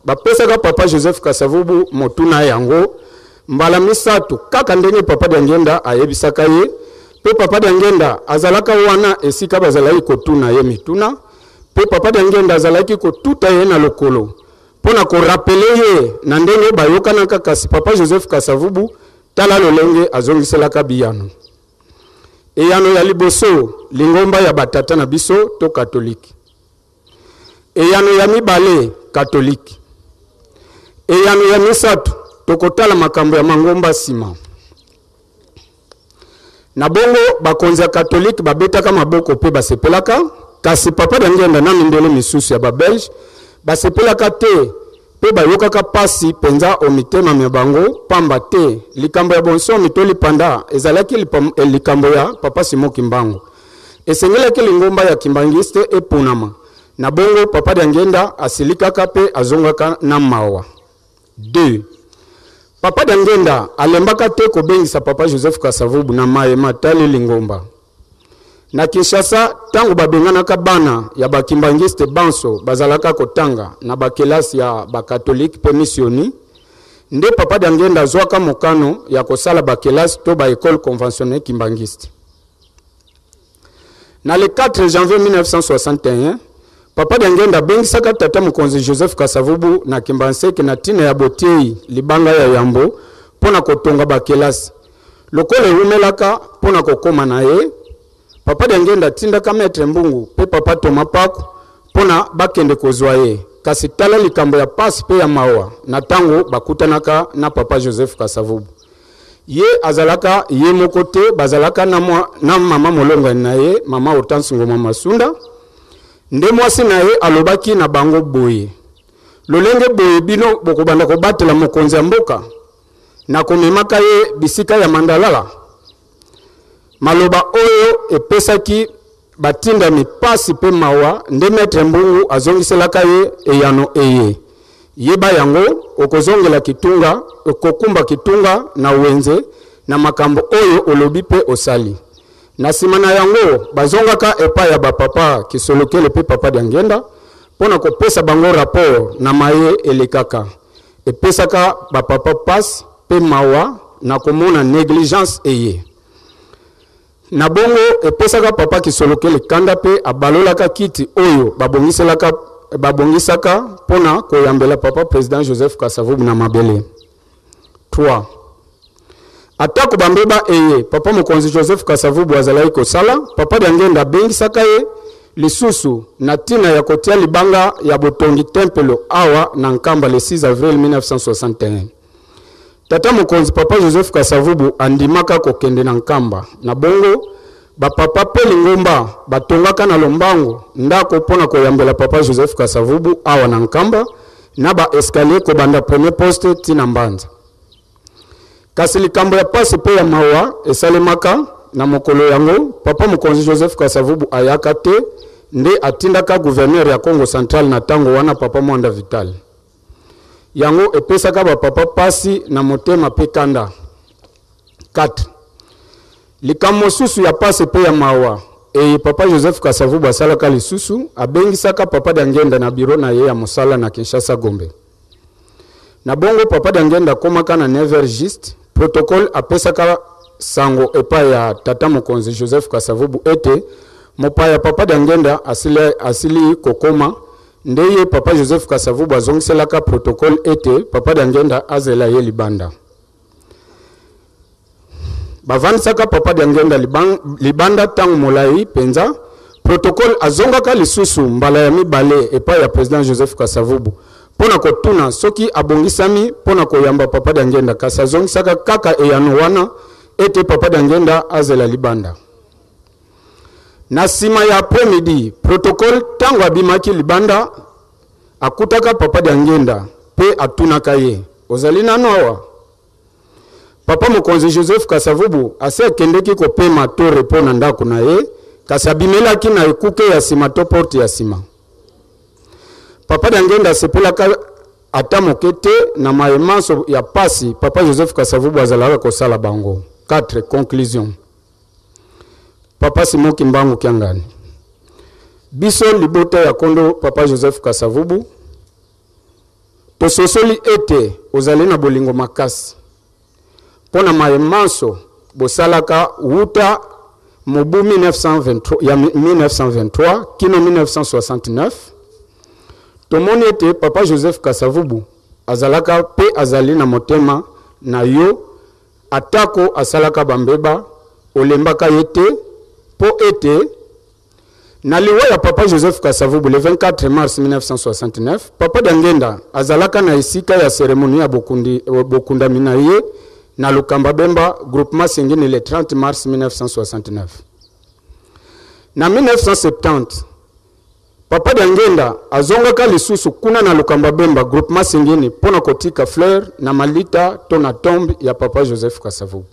bapesaka Papa Joseph Kasavubu motuna yango mbala misato kaka ndenge Papa Diangienda ayebisaka ye, mpe Papa Diangienda azalaka wana esika bazalaki kotuna ye mituna. Mpe Papa Diangienda azalaki kotuta ye na lokolo mpo na ko rappeler ye na ndenge bayokanaka, kasi Papa Joseph Kasavubu tala lolenge azongiselaka biyano. Eyano ya liboso, lingomba ya ba tata na biso to katolike. Eyano ya mibale, katolike. Eyano ya misato, tokotala makambo ya mangomba sima. Na bongo, bakonzi ya Katolike babetaka maboko mpe basepelaka, kasi Papa Diangienda na mindele misusu ya ba Belges basepelaka te. mpe bayokaka pasi mpenza o mitema mya bango, pamba te likambo ya bonsomi to lipanda ezalaki likambo ya Papa Simon Kimbangu. Esengelaki lingomba ya Kimbanguiste eponama. Na bongo Papa Diangienda asilikaka mpe azongaka na mawa. 2. Papa Diangienda alembaka te kobengisa Papa Joseph Kasavubu na maye matali lingomba. Na Kinshasa, tango babenganaka bana ya ba Kimbanguiste banso bazalaka kotanga na ba kelasi ya ba catholique pe missioni, nde Papa Diangienda azwaka mokano ya kosala ba kelasi to ba ecole conventionnelle kimbanguiste. Na le 4 janvier 1961, Papa Diangienda abengisaka tata mokonzi Joseph Kasavubu na Kimbanseke na tina ya botiei libanga ya yambo mpo na kotonga ba kelasi. Lokola ewumelaka mpo na kokoma na ye, Papa Diangienda atindaka Maître Mbungu mpe Papa Thomas Paku mpo na bakende kozwa ye. Kasi tala likambo ya pasi mpe ya mawa na tango bakutanaka na Papa Joseph Kasavubu. Ye azalaka ye moko te, bazalaka na mwa, na mama molongani na ye, mama Hortense Ngoma Masunda. Nde mwasi na ye alobaki na bango boye, Lolenge boye bino bokobanda kobatela mokonzi ya mboka na komemaka ye bisika ya mandalala? Maloba oyo epesaki batindami pasi pe mawa, nde Maitre Mbungu azongiselaka ye eyano eye, Yeba yango, okozongela kitunga, okokumba kitunga na wenze na makambo oyo olobi pe osali. Na sima na yango, bazongaka epai ya ba papa Kisolokele pe papa Diangienda po na kopesa bango rapport na maye elekaka. Epesaka ba papa pasi pe mawa na komona negligence eye. Na bongo, epesaka papa Kisolokele kanda pe abalolaka kiti oyo babongiselaka babongisaka mpo na koyambela papa president Joseph Kasavubu na mabele. 3. Atako bambeba eye papa mokonzi Joseph Kasavubu azalaki kosala, papa Diangienda abengisaka ye lisusu na tina ya kotia libanga ya botongi tempelo awa na Nkamba le 6 avril 1961. Tata mokonzi papa Joseph Kasavubu andimaka kokende na Nkamba. Na bongo, ba papa pe lingomba batongaka na lombango ndako mpo na koyambela papa Joseph Kasavubu awa na Nkamba na ba escalier kobanda premier poste ti na Mbanza. Kasi likambo ya pasi pe ya mawa esalemaka na mokolo yango, papa mokonzi Joseph Kasavubu ayaka te, nde atindaka gouverneur ya Kongo Central na tango wana papa Mwanda Vital. Yango epesaka ba papa pasi na motema pe kanda. 4. Likambo mosusu ya pasi pe ya mawa eye papa Joseph Kasavubu asalaka lisusu, abengisaka papa Diangienda na bureau na ye ya mosala na Kinshasa Gombe. Na bongo papa Diangienda akomaka na 9 heures juste, protocole apesaka sango epai ya tata mokonzi Joseph Kasavubu ete mopaya papa Diangienda asili, asili kokoma. Nde ye papa Joseph Kasavubu azongiselaka protocole ete papa Diangienda azela ye libanda. Bavandisaka papa Diangienda libanda tango molayi penza. Protocole azongaka lisusu mbala ya mibale epai ya president Joseph Kasavubu mpo na kotuna soki abongisami mpo na koyamba papa Diangienda, kasi azongisaka kaka eyano wana ete papa Diangienda azela libanda. Na sima ya après midi, protocole tango abimaki libanda, akutaka papa Diangienda pe atunaka ye, Ozali nanu awa? Papa mokonzi Joseph Kasavubu asi akendeki kopema to repos na ndako na ye, kasi abimelaki na ekuke ya sima to porte ya sima. Papa Diangienda asepelaka ata moke te na maye manso ya pasi papa Joseph Kasavubu azalaka kosala bango. 4. Conclusion. Papa Simon Kimbangu Kiangani. Biso libota ya kondo papa Joseph Kasavubu tososoli ete ozali na bolingo makasi mpo na maye manso bosalaka wuta mobu 1923, ya 1923 kino 1969. Tomoni ete papa Joseph Kasavubu azalaka mpe azali na motema na yo. Atako asalaka bambeba, olembaka ye te, mpo ete na liwa ya Papa Joseph Kasavubu le 24 mars 1969, Papa Diangienda azalaka na esika ya ceremonie ya bokundi, bokundami na ye na Lukamba Bemba, groupement Singini le 30 mars 1969. Na 1970, Papa Diangienda azongaka lisusu kuna na Lukamba Bemba, groupement Singini, mpo na kotika fleur na malita to na tombe ya Papa Joseph Kasavubu.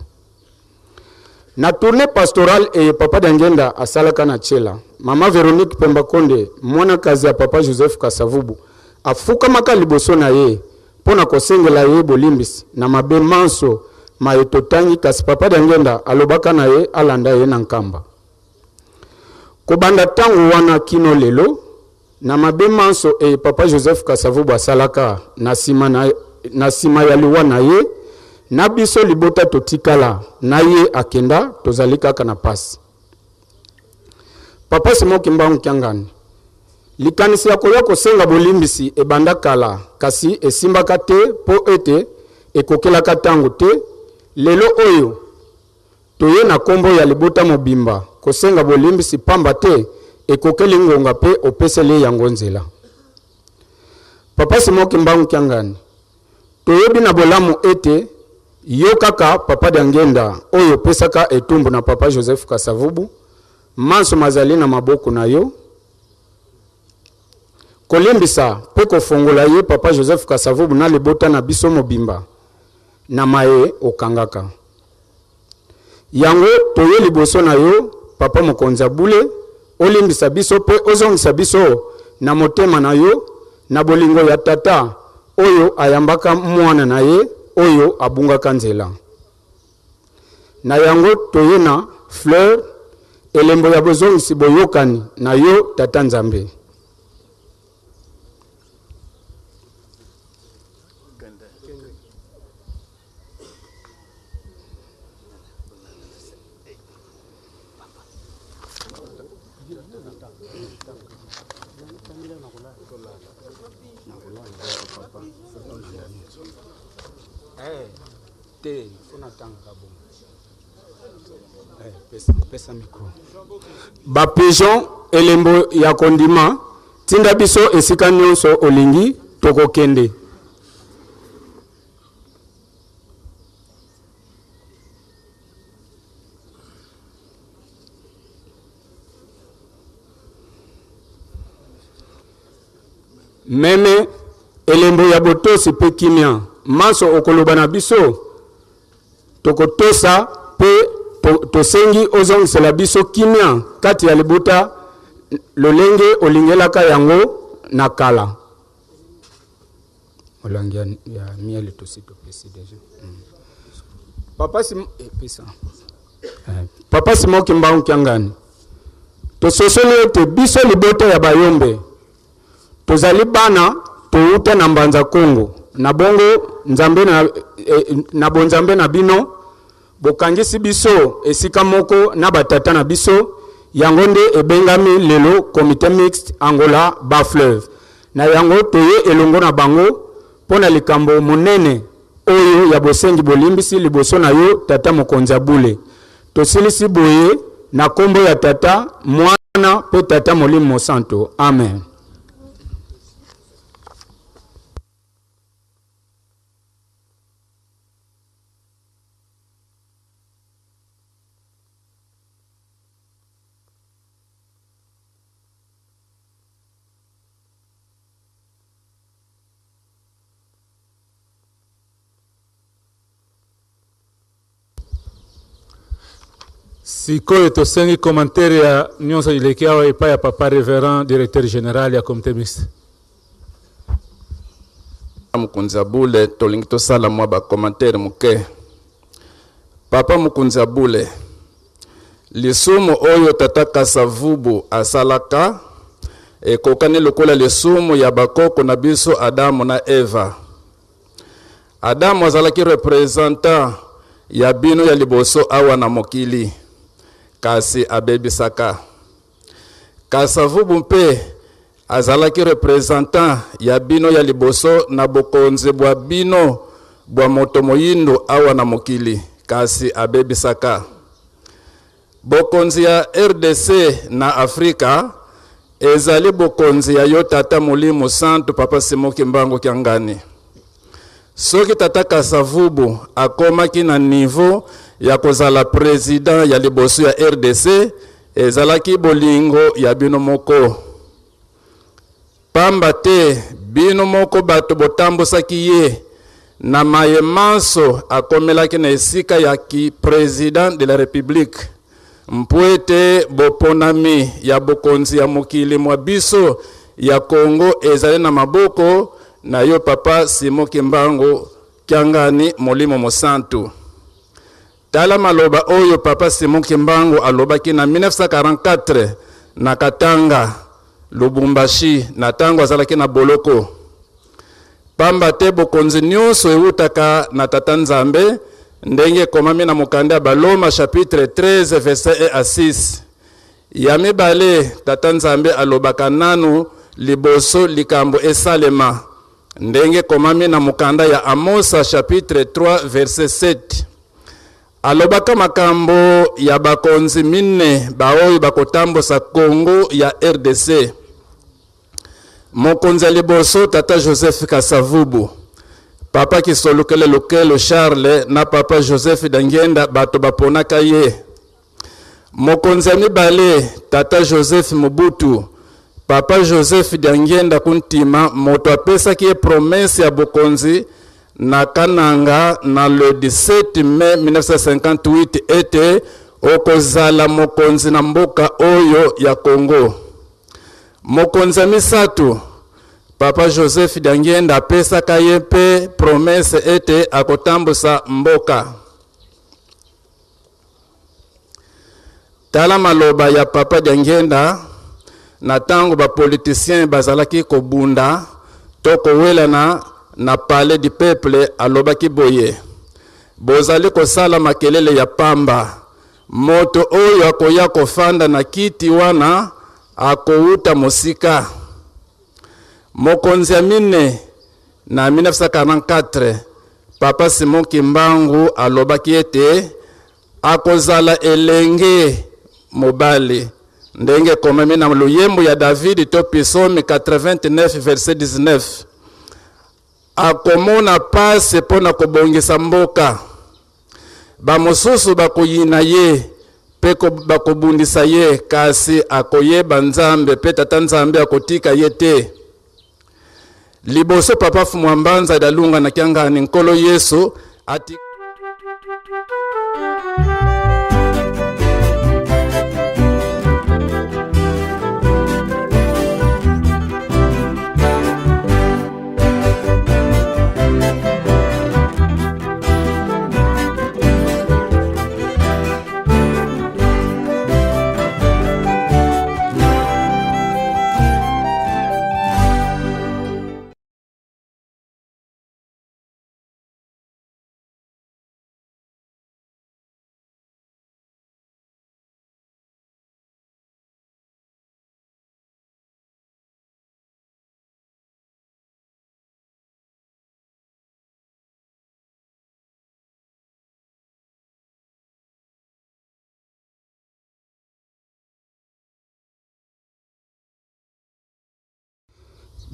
Na tournee pastorale eye Papa Diangienda asalaka na Tshela, Mama Veronique Pemba Konde, mwana kazi ya Papa Joseph Kasavubu, afukamaka liboso na ye mpo na kosengela ye bolimbisi na mabe manso maye totangi, kasi Papa Diangienda alobaka na ye alanda ye na Nkamba. Kobanda tango wana kino lelo, na mabe manso eye Papa Joseph Kasavubu asalaka na sima na, na sima ya liwa na ye, na biso libota totikala na ye akenda, tozali kaka na pasi. Papa Simon Kimbangu Kiangani, likanisi ya koya kosenga bolimbisi ebanda kala, kasi esimbaka te mpo ete ekokelaka tango te, lelo oyo, Toye na kombo ya libota mobimba kosenga bolimbisi pamba te ekokeli ngonga pe opeseli yango nzela. Papa Simon Kimbangu Kiangani, toyebi na bolamu ete yo kaka Papa Diangienda oyo opesaka etumbu na Papa Joseph Kasavubu, manso mazali na maboko na yo, kolimbisa pe kofongola ye Papa Joseph Kasavubu na libota na biso mobimba na maye okangaka. Yango toye liboso na yo, Papa Mokonzi ya bule, olimbisa biso mpe ozongisa biso na motema na yo, na bolingo ya tata oyo ayambaka mwana na ye oyo abungaka nzela. Na yango toye na fleur, elembo ya bozongisi boyokani na yo, Tata Nzambe. Ba pigeon elembo ya kondima, tinda biso esika nionso olingi tokokende. Meme elembo ya botosi mpe kimia, manso okoloba na biso tokotosa mpe tosengi ozongisela biso kimia kati ya libota lolenge olingelaka yango na kala. Molangi ya, ya miel tosi topesi deja. Papa Sim, eh, pesa. Eh, Papa Simon Kimbangu Kiangani, tososoli ete biso libota ya Bayombe tozali bana touta na Mbanza Kongo, na bongo Nzambe na, eh, na bonzambe na bino bokangisi biso esika moko na batata na biso, yango nde ebengami lelo Comite Mixte Angola Bas-Fleuve. Na yango toye elongo na bango mpo na likambo monene oyo ya bosengi bolimbisi liboso na yo, Tata Mokonzi ya Bule. Tosilisi boye na kombo ya Tata, Mwana mpe Tata Molimo Mosanto. Amen. Sikoyo tosengi commentaire ya nyonso ileki awa epai ya papa reverend directeur general ya comité mixte. Mokonzi ya bule, tolingi tosala mwa ba commentaire moke. Papa mokonzi ya bule, lisumu oyo tata Kasavubu asalaka ekokani lokola lisumu ya bakoko na biso Adamu na Eva. Adamu azalaki representant ya bino ya liboso awa na mokili, kasi abebisaka. Kasavubu mpe azalaki representant ya bino ya liboso na bokonzi bwa bino bwa moto moyindo awa na mokili, kasi abebisaka. Bokonzi ya rdc na Afrika ezali bokonzi ya yo Tata Molimo Santu Papa Simon Kimbangu Kiangani. Soki Tata Kasavubu akomaki na niveau ya kozala president ya liboso ya rdc, ezalaki bolingo ya bino moko. Pamba te bino moko bato botambusaki ye na maye manso akomelaki na esika ya ki president de la Republique, mpo ete boponami ya bokonzi ya mokili mwa biso ya Congo ezali na maboko na yo papa Simon Kimbangu Kiangani Molimo Mosantu. Tala maloba oyo papa Simon Kimbangu alobaki na 1944 na Katanga, Lubumbashi, na tango azalaki na boloko. Pamba te bokonzi nyonso ewutaka na Tata Nzambe, ndenge ekomami na mokanda ya Baloma chapitre 13 verset 1 à 6. Ya mibale, Tata Nzambe alobaka nanu liboso likambo esalema, ndenge ekomami na mokanda ya Amosa chapitre 3 verset 7. Alobaka makambo ya bakonzi mine baoyo bakotambusa Congo ya RDC. Mokonzi ya liboso tata Joseph Kasavubu, papa Kisolokele Lukelo Charles na papa Joseph Diangienda bato baponaka ye. Mokonzi ya mibale tata Joseph Mobutu, papa Joseph Diangienda Kuntima moto apesaki ye promesse ya bokonzi na Kananga na le 17 mai 1958 ete okozala mokonzi na mboka oyo ya Congo. Mokonzi ya misato papa Joseph Diangienda apesaka ye mpe promesse ete akotambusa mboka. Tala maloba ya papa Diangienda na tango ba politiciens bazalaki kobunda to kowelana na palais du peuple. Alobaki boye: bozali kosala makelele ya pamba, moto oyo akoya kofanda na kiti wana akowuta mosika. Mokonzi ya mine na 1944 papa Simon Kimbangu alobaki ete akozala elenge mobali, ndenge ekomami na loyembo ya David to Psaume 89 verset 19. Akomona pasi mpo na kobongisa mboka, bamosusu bakoyina ye mpe bakobundisa ye, kasi akoyeba Nzambe mpe Tata Nzambe akotika ye te. Liboso papa Fumwa Mbanza Dalunga na Kiangani Nkolo Yesu ati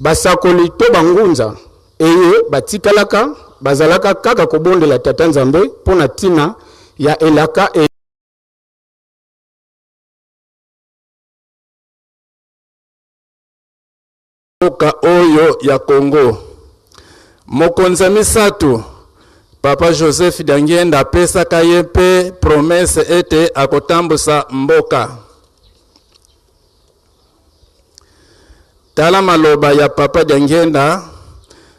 Basakoli to bangunza eye batikalaka bazalaka kaka kobondela Tata Nzambe mpo na ntina ya elaka eye. Mboka oyo ya Congo. Mokonzi ya misato papa Joseph Diangienda apesaka ye mpe promesse ete akotambusa mboka. Tala maloba ya papa Diangienda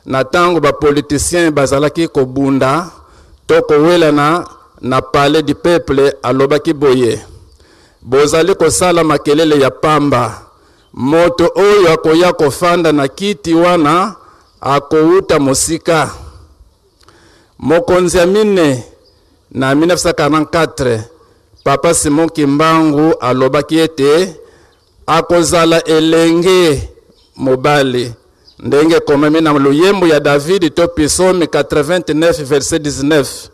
na tango ba politiciens bazalaki kobunda to kowelana na palais du peuple. Alobaki boye: bozali kosala makelele ya pamba, moto oyo akoya kofanda na kiti wana akowuta mosika. Mokonzi ya mine na 1944 papa Simon Kimbangu alobaki ete akozala elenge mobali, ndenge ekomami na loyembo ya David to Psaume 89 verset 19.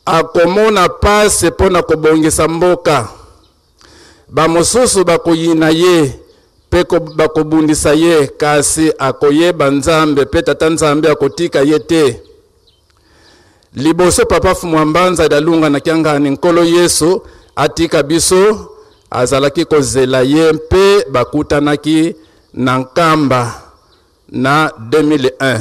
Akomona pasi mpo na kobongisa mboka, bamosusu bakoyina ye mpe bakobundisa ye, kasi akoyeba Nzambe mpe Tata Nzambe akotika ye te. Liboso papa Fumwa Mbanza Dalunga na Kiangani Nkolo Yesu atika biso, azalaki kozela ye mpe bakutanaki na Nkamba na 2001.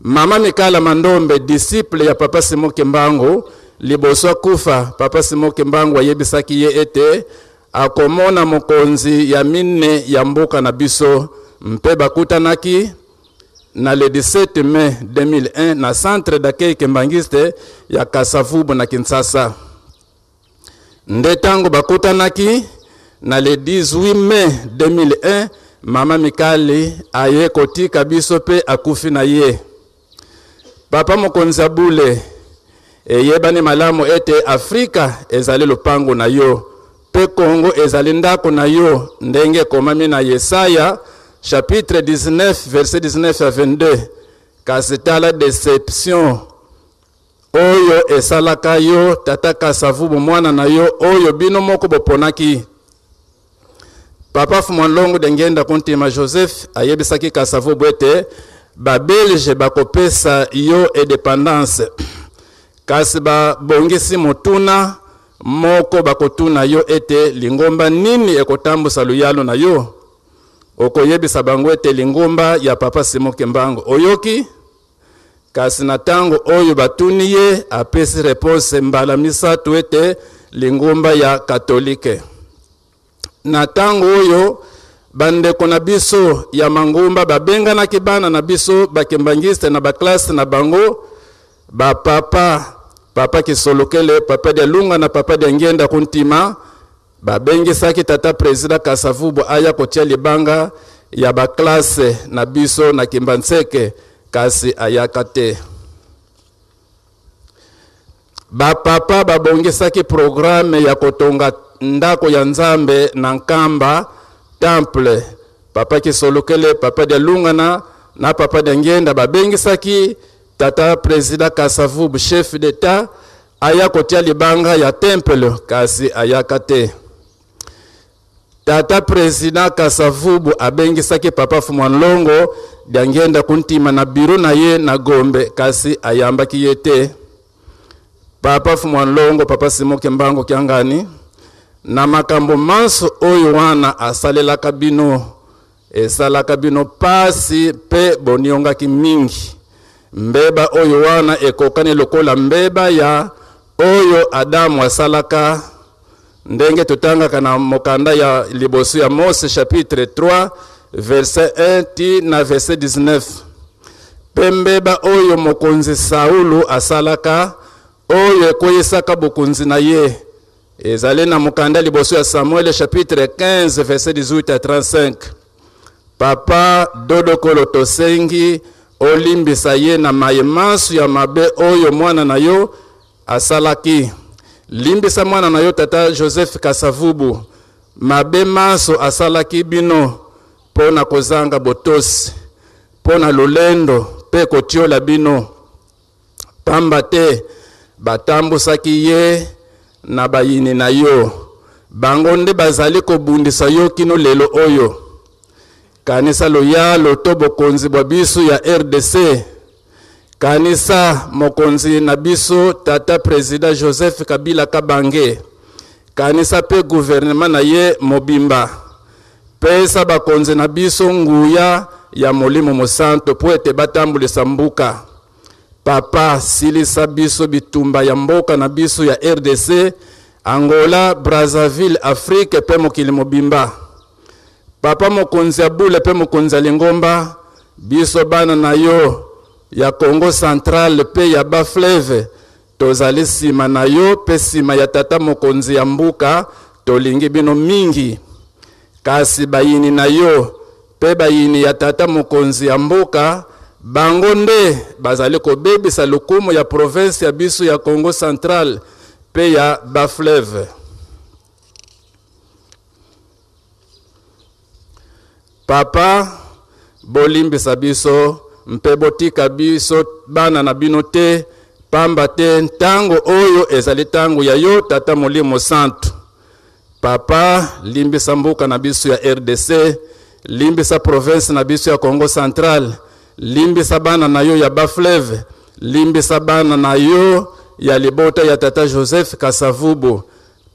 Mama Mikala Mandombe, disciple ya Papa Simon Kimbangu, liboso akufa, Papa Simon Kimbangu ayebisaki ye ete akomona mokonzi ya mine ya mboka na biso, mpe bakutanaki na le 17 mai 2001 na centre d'accueil kimbangiste ya Kasavubu na Kinshasa. Nde tango bakutanaki na le 18 mai 2001, Mama Mikali aye kotika biso pe akufi na ye. Papa mokonzi ya bule, eyebani malamu ete Afrika ezali lopango na yo pe Congo ezali ndako na yo, ndenge ekomami na Yesaya chapitre 19 verset 19 à 22. Kasi tala deception oyo esalaka yo tata Kasavubu, mwana na yo oyo bino moko boponaki. Papa Fumwa Dengenda Kuntima Joseph ayebisaki Kasavubu ete babelge bakopesa yo independance, kasi babongisi motuna moko bakotuna yo ete lingomba nini ekotambusa luyalo na yo. Okoyebisa bango ete lingomba ya Papa Simon Kimbangu. Oyoki? Kasi na tango oyo batuni ye, apesi réponse mbala misato ete lingomba ya katolike. Na tango oyo bandeko na biso ya mangomba babenganaki bana na biso bakimbangiste na baklase na bango, bapapa, papa Kisolokele, papa Dialunga na papa Diangienda Kuntima, babengisaki tata président Kasavubu aya kotia libanga ya baklase na biso na Kimbanseke, kasi ayaka te. Bapapa babongisaki programme ya kotonga ndako ya Nzambe na Nkamba temple. Papa Kisolokele, papa Dialungana na papa Diangienda babengisaki tata président Kasavubu, chef d'État, aya kotia libanga ya temple, kasi ayaka te. Tata président Kasavubu abengisaki papa Fumwa Nlongo Diangienda Kuntima na bureau na ye na Gombe, kasi ayambaki ye te. Papa Fumwa Nlongo, papa Simon Kimbangu Kiangani, na makambo manso oyo wana asalelaka bino, esalaka bino pasi pe boniongaki mingi. Mbeba oyo wana ekokani lokola mbeba ya oyo Adamu asalaka, ndenge totangaka na mokanda ya liboso ya Mose chapitre 3 verset 1 ti na verset 19. Pe mbeba oyo mokonzi Saulu asalaka, oyo ekweyisaka bokonzi na ye, ezali na mokanda liboso ya Samuel chapitre 15 verset 18 à 35. Papa Dodokolo tosengi olimbisa ye na maye masu ya mabe oyo mwana na yo asalaki. Limbisa mwana na yo tata Joseph Kasavubu mabe maso asalaki bino mpo na kozanga botosi, mpo na lolendo mpe kotiola bino. Pamba te batambusaki ye na bayini na yo, bango nde bazali kobundisa yo kino lelo oyo. Kanisa loyalo to bokonzi bwa biso ya RDC. Kanisa mokonzi na biso tata président Joseph Kabila Kabange. Kanisa pe gouvernement na ye mobimba. Pesa bakonzi na biso nguya ya molimo mosanto po ete batambulisa mbuka. Papa, silisa biso bitumba ya mboka na biso ya RDC, Angola, Brazzaville, Afrique pe mokili mobimba. Papa mokonzi ya bule pe mokonzi ya lingomba, biso bana na yo ya Congo Central pe ya Bas-Fleuve, tozali sima na yo pe sima ya tata mokonzi ya mbuka, tolingi bino mingi. Kasi bayini na yo pe bayini ya tata mokonzi ya mboka, bango nde bazali kobebisa lokumu ya province ya biso ya Congo Central pe ya Bas-Fleuve. Papa, bolimbisa biso mpe botika biso bana na bino te, pamba te ntango oyo ezali ntango ya yo tata molimo santu. Papa, limbisa mboka na biso ya RDC, limbisa province na biso ya Congo Central, limbisa bana na yo ya Bas-Fleuve, limbisa bana na yo ya libota ya tata Joseph Kasavubu.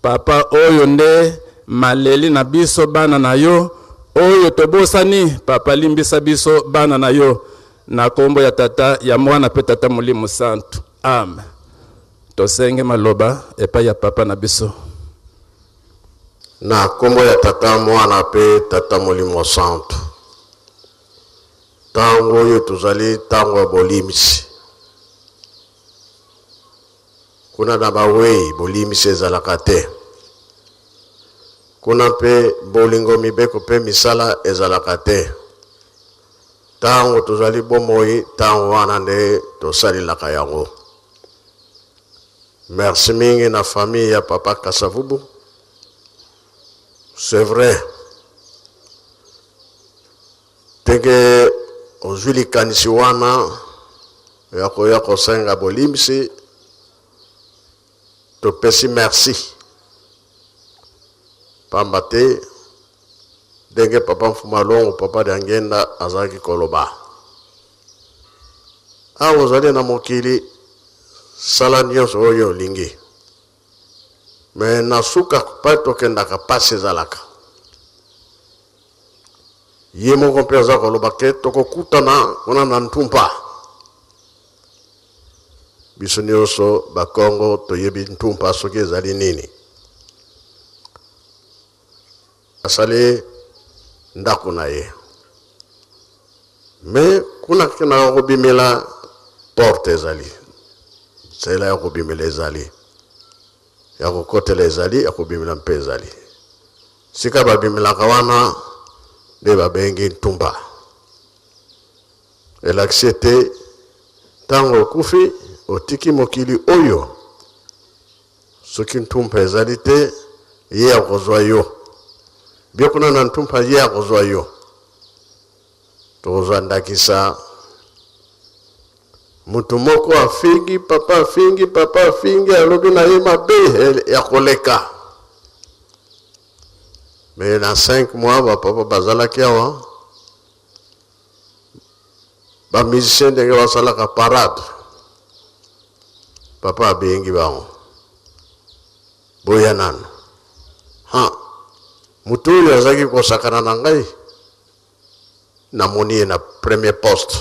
Papa, oyo nde maleli na biso bana na yo, Oyo tobosani, Papa limbisa biso bana na yo na kombo ya Tata, ya Mwana pe Tata Molimo Santu. Amen. Tosenge maloba epai ya Papa na biso. Na kombo ya Tata, Mwana pe Tata Molimo Santu. Tango oyo tozali tango ya bolimbisi. Kuna na bawei bolimbisi ezalaka te. Kuna mpe bolingo, mibeko mpe misala ezalaka te. Tango tozali bomoi, tango wana nde tosalelaka yango. Merci mingi na famille ya Papa Kasavubu. C'est vrai. Ndenge ozwi likanisi wana ya koya kosenga bolimbisi, topesi merci. Pamba te ndenge Papa Mfuma Longo, Papa Diangenda azalaki koloba, awa ozali na mokili, sala nyonso oyo olingi, me na suka pa tokendaka pasi ezalaka. Ye moko mpe aza koloba ke tokokutana kuna na Ntumpa. Biso nyonso Bakongo toyebi Ntumpa soki ezali nini. Asali ndako na ye, me kuna kendaka kobimela porte ezali, nzela ya kobimela ezali, ya kokotela ezali, ya kobimela mpe ezali. Sika babimelaka wana nde babengi Ntumba. Elakisi ete ntango okufi otiki mokili oyo, soki Ntumpa ezali te, ye akozwa yo. Bie kuna na Ntumpa ye akozwa yo. Tokozwa ndakisa mutu moko afingi papa, afingi papa, afingi, alobi na ye mabe ya koleka. Mais na 5 mois ba papa bazalaki awa, ba musicien ndenge basalaka parade, papa abengi bango, boya nanu. Ha, mutu oyo azalaki kosakana na ngai, namoni ye na premier poste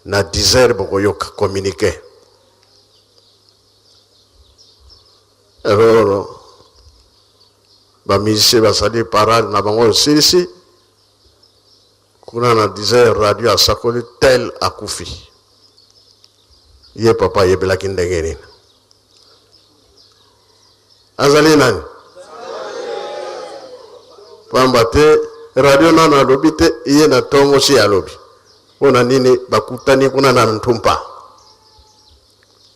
na 10 heures bokoyoka communiqué. Alors ba musiciens basali parade na bango esilisi, kuna na 10 heures radio asakoli tel akufi. Ye papa ayebelaki ndenge nini? Azali nani? Pamba te radio nano alobi te, ye na tongo si alobi. Mpona nini bakutani kuna na Ntumpa?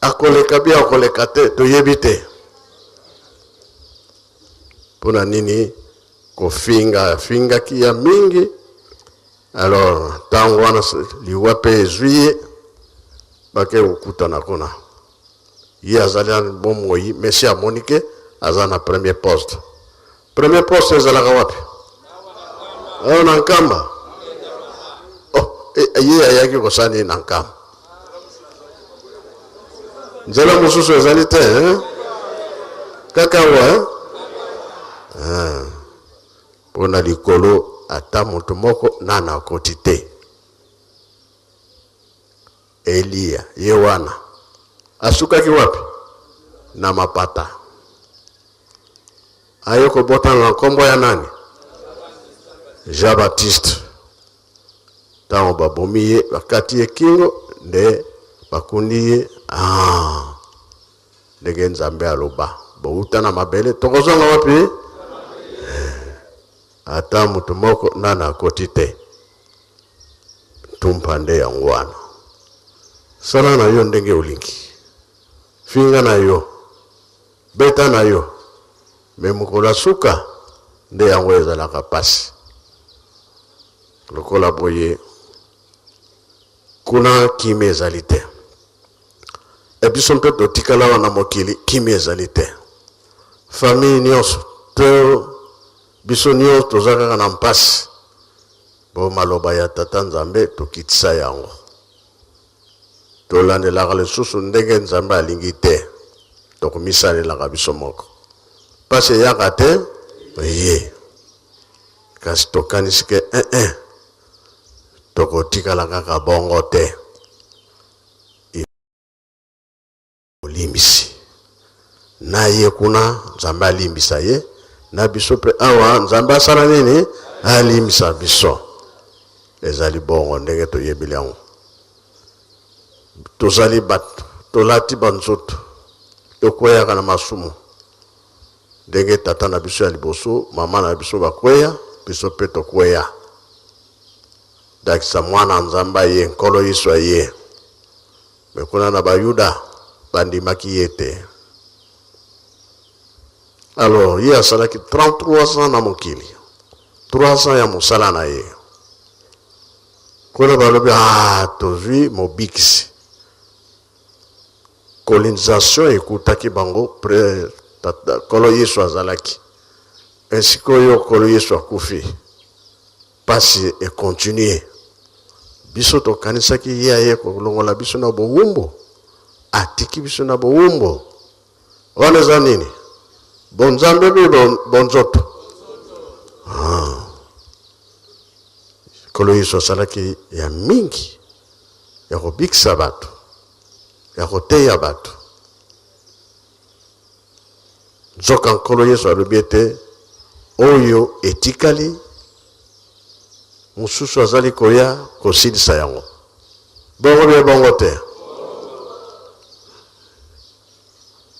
Akoleka bi akoleka te, toyebi te. Mpona nini kofinga afingaki ya mingi? Alors ntango wana liwa mpe ezwi ye, bake kokutana kuna. Ye azali na bomoi, mais si amoni ke aza na premier poste. Premier poste ezalaka wapi? Awa na Nkamba. Oh, ye ayaki kosala nini na Nkamba? Nzela mosusu ezali te, hein? Kaka awa, hein? Ah. Mpona likolo ata moto moko nana akoti te. Eliya ye wana asukaki wapi? Na mapata. Aye kobotana na nkombo ya nani? Jean Baptiste. Ntango babomi ye, bakati ye kingo, nde bakundi ye. Ah, ndenge Nzambe aloba, bouta na mabele, tokozonga wapi? Ata moto moko nana akoti te. Ntumpa nde yango wana. Sala na yo ndenge olingi, finga na yo, beta na yo, me mokolo ya suka nde yango ezalaka pasi. Lokola boye kuna kimia ezali te, e biso mpe totikala wana mokili kimia ezali te. Famille nyonso to biso nyonso toza kaka na mpasi. Bo maloba ya Tata Nzambe tokitisa yango, tolandelaka lisusu ndenge Nzambe alingi te, tokomisalelaka biso moko. Mpasi eyaka te ye. Kasi tokanisi ke eh tokotikala kaka bongo te. Olimbisi na ye kuna, Nzambe alimbisa ye, na biso mpe awa Nzambe asala nini? Alimbisa biso. Ezali bongo ndenge toyebeli yango. Tozali bato, tolati banzoto, tokweyaka na masumu ndenge tata na biso ya liboso, mama na biso bakweya, biso mpe tokweya. Ndakisa mwana Nzambe aye, Nkolo Yesu aye, me kuna na Bayuda bandimaki ye te. Alors ye asalaki 33 ans na mokili, 3 ans ya mosala na ye. Kuna balobi, ah, tozwi mobikisi. Colonisation ekutaki bango pre Nkolo Yesu azalaki. Esikoyo Nkolo Yesu akufi, pasi ekontinue. Biso tokanisaki ye aye kolongola biso na bowumbu, atiki biso na bowumbu. Wana eza nini? Bonzambe mpe bonzoto. Nkolo Yesu asalaki ya mingi ya kobikisa bato, ya koteya bato. Nzoka Nkolo Yesu alobi ete oyo etikali, mosusu azali koya kosilisa yango. Bongo bie bongo te?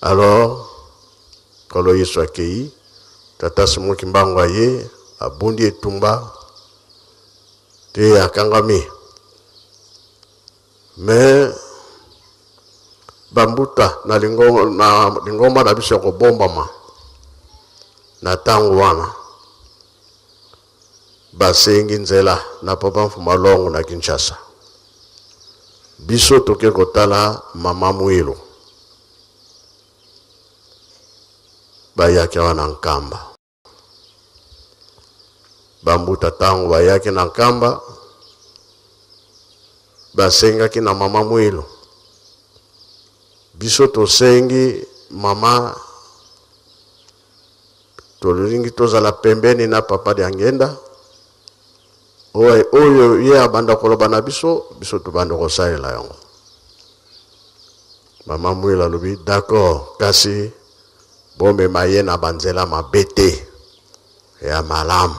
Alors Nkolo Yesu akei, tata Simon Kimbangu aye, abundi etumba te, akangami. Me bambuta na lingomba na biso ya kobombama na ntango wana, basengi nzela na papa Mfuma Longo na Kinshasa. Biso toke kotala mama Mwilu, bayaki awa na Nkamba. Bambuta ntango bayaki na Nkamba, basengaki na mama Mwilu. Biso tosengi mama, tolingi tozala pembeni na papa Diangenda. Oyo ye abanda koloba na biso, biso tobanda kosalela yango. Mama Mwilu alobi d'accord, kasi bomema ye na banzela mabe te, ya malamu.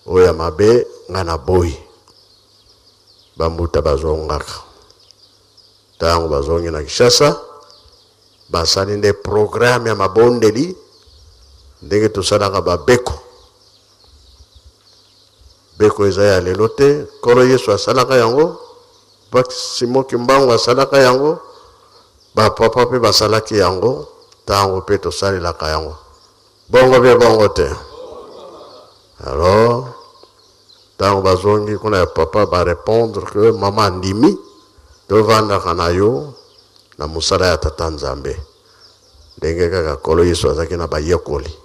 Oyo ya mabe nga na boyi. Bambuta bazongaka. Ntango bazongi na Kinshasa, basali nde programme ya mabondeli ndenge tosalaka babeko. Beko eza ya lelo te, Nkolo Yesu asalaka yango, Simon Kimbangu asalaka yango, bapapa mpe basalaki yango, ntango mpe tosalelaka yango. Bongo mpe bongo te. Alors ntango bazongi kuna ya papa, barépondre que mama andimi tovandaka na yo na mosala ya tata Nzambe, ndenge kaka Nkolo Yesu azalaki na bayekoli.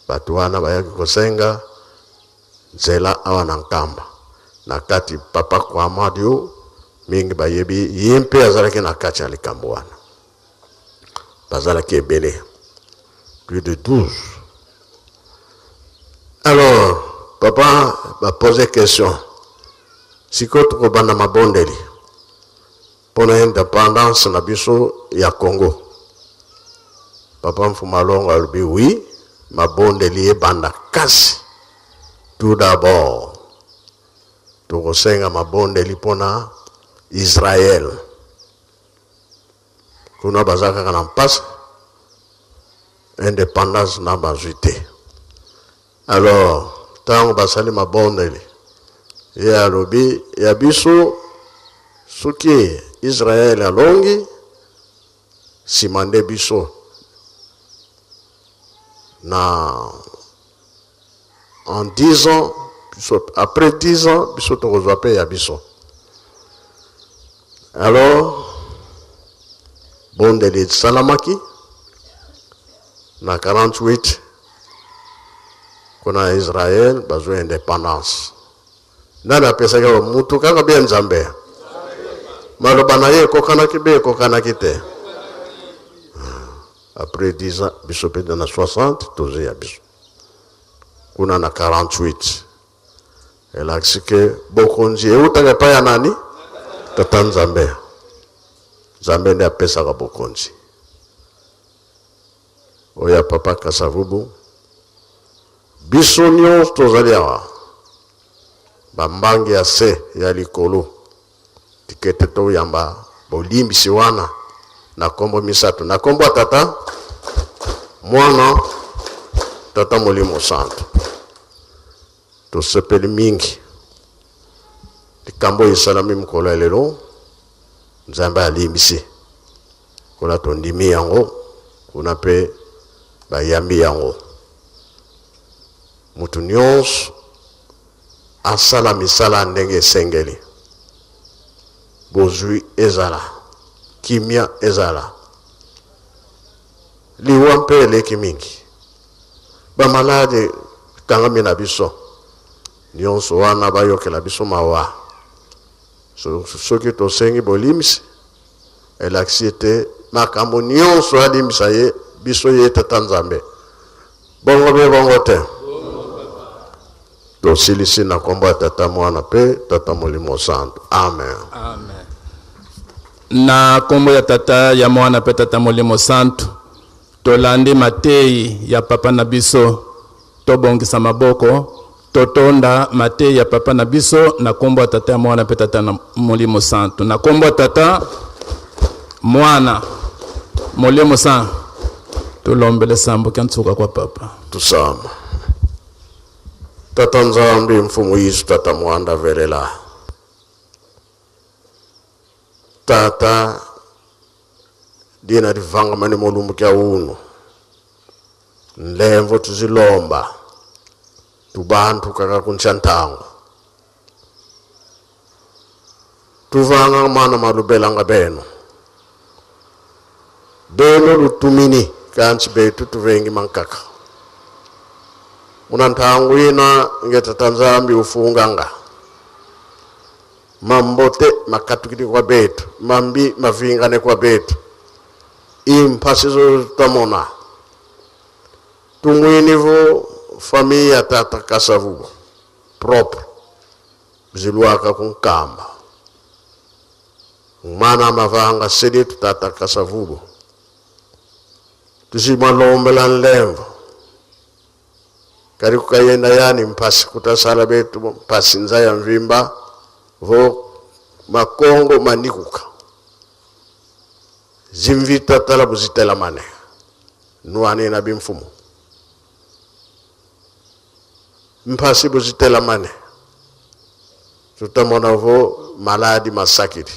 Bato wana bayaki kosenga nzela awa na Nkamba, na kati papa Kwamadio mingi bayebi ye mpe azalaki na kati ya likambo wana. Bazalaki ebele, plus de 12. Alors papa bapose question, sikoyo tokobanda mabondeli mpona indépendance na biso ya Congo. Papa Mfuma Longo alobi oui, mabondeli ebanda, kasi tout d'abord tokosenga mabondeli mpona Israël. Kuna baza kaka na mpasi, indépendance na bazwi te. Alors ntango basali mabondeli, ye alobi ya biso soki Israël alongi, nsima nde biso na en 10 ans, biso, après 10 ans biso tokozwa mpe ya biso. Alors bondeli esalamaki na 48 kuna Israël bazwa indépendance. Nani apesaki yango? Mutu kaka bie Nzambe. Maloba na ye ekokanaki be ekokanaki te. Après 10 ans biso mpe na 60 tozwi ya biso. Kuna na 48 elakisi ke bokonzi eutaka epai ya nani? Tata Nzambe. Nzambe nde apesaka bokonzi. Oyo ya papa Kasavubu, biso nyonso tozali awa bambangi ya se ya likolo, tikete toyamba bolimbisi wana na kombo misato, na kombo ya Tata, Mwana, Tata Molimo Santo. Tosepeli mingi likambo oyo esalami mokolo ya lelo. Nzambe alimbisi kuna, tondimi yango kuna mpe bayambi yango. Moto nyonso asala misala ndenge esengeli, bozwi ezala, kimia ezala, liwa mpe eleki mingi, bamaladi kangami na biso nyonso wana, bayokela biso mawa. Soki tosengi bolimbisi, elakisi ete makambo nyonso alimbisa ye biso ye Tata Nzambe. Bongo mpe bongo te. Tosilisi na kombo ya Tata, Mwana mpe Tata Molimo Santo. Amen. Amen. Na kombo ya Tata, ya Mwana mpe Tata Molimo Santo, tolandi matei ya papa na biso. Tobongisa maboko, totonda matei ya papa na biso na kombo ya Tata, ya Mwana mpe Tata na Molimo Santo. Na kombo ya Tata, Mwana, Molimo Santo, tulombele sambo kya ntsuka kwa papa. Tusama. Tata Nzambi, Mfumu Yesu, Tata Mwanda velela. Tata dina livangamani molumbu kya unu nlemvo tuzilomba tubantu kaka kuncha ntango tuvanga mana malubelanga beno beno lutumini kansi betu tuvengi mankaka muna ntango ina nge Tata Nzambi ufunganga mambote makatukili kwa betu, mambi mavingane kwa betu, impasi zo tamona tumwinivo famille ya Tata Kasavubu propre ziluaka kunkamba mana mavanga seditu Tata Kasavubu tuzimalombela nlemvo kali kukayenda yani mpasi kutasala betu mpasi nzaya mvimba vo makongo manikuka zimvita tala buzitela mane nuane na bimfumu mpasi buzitela mane tutamona vo maladi masakidi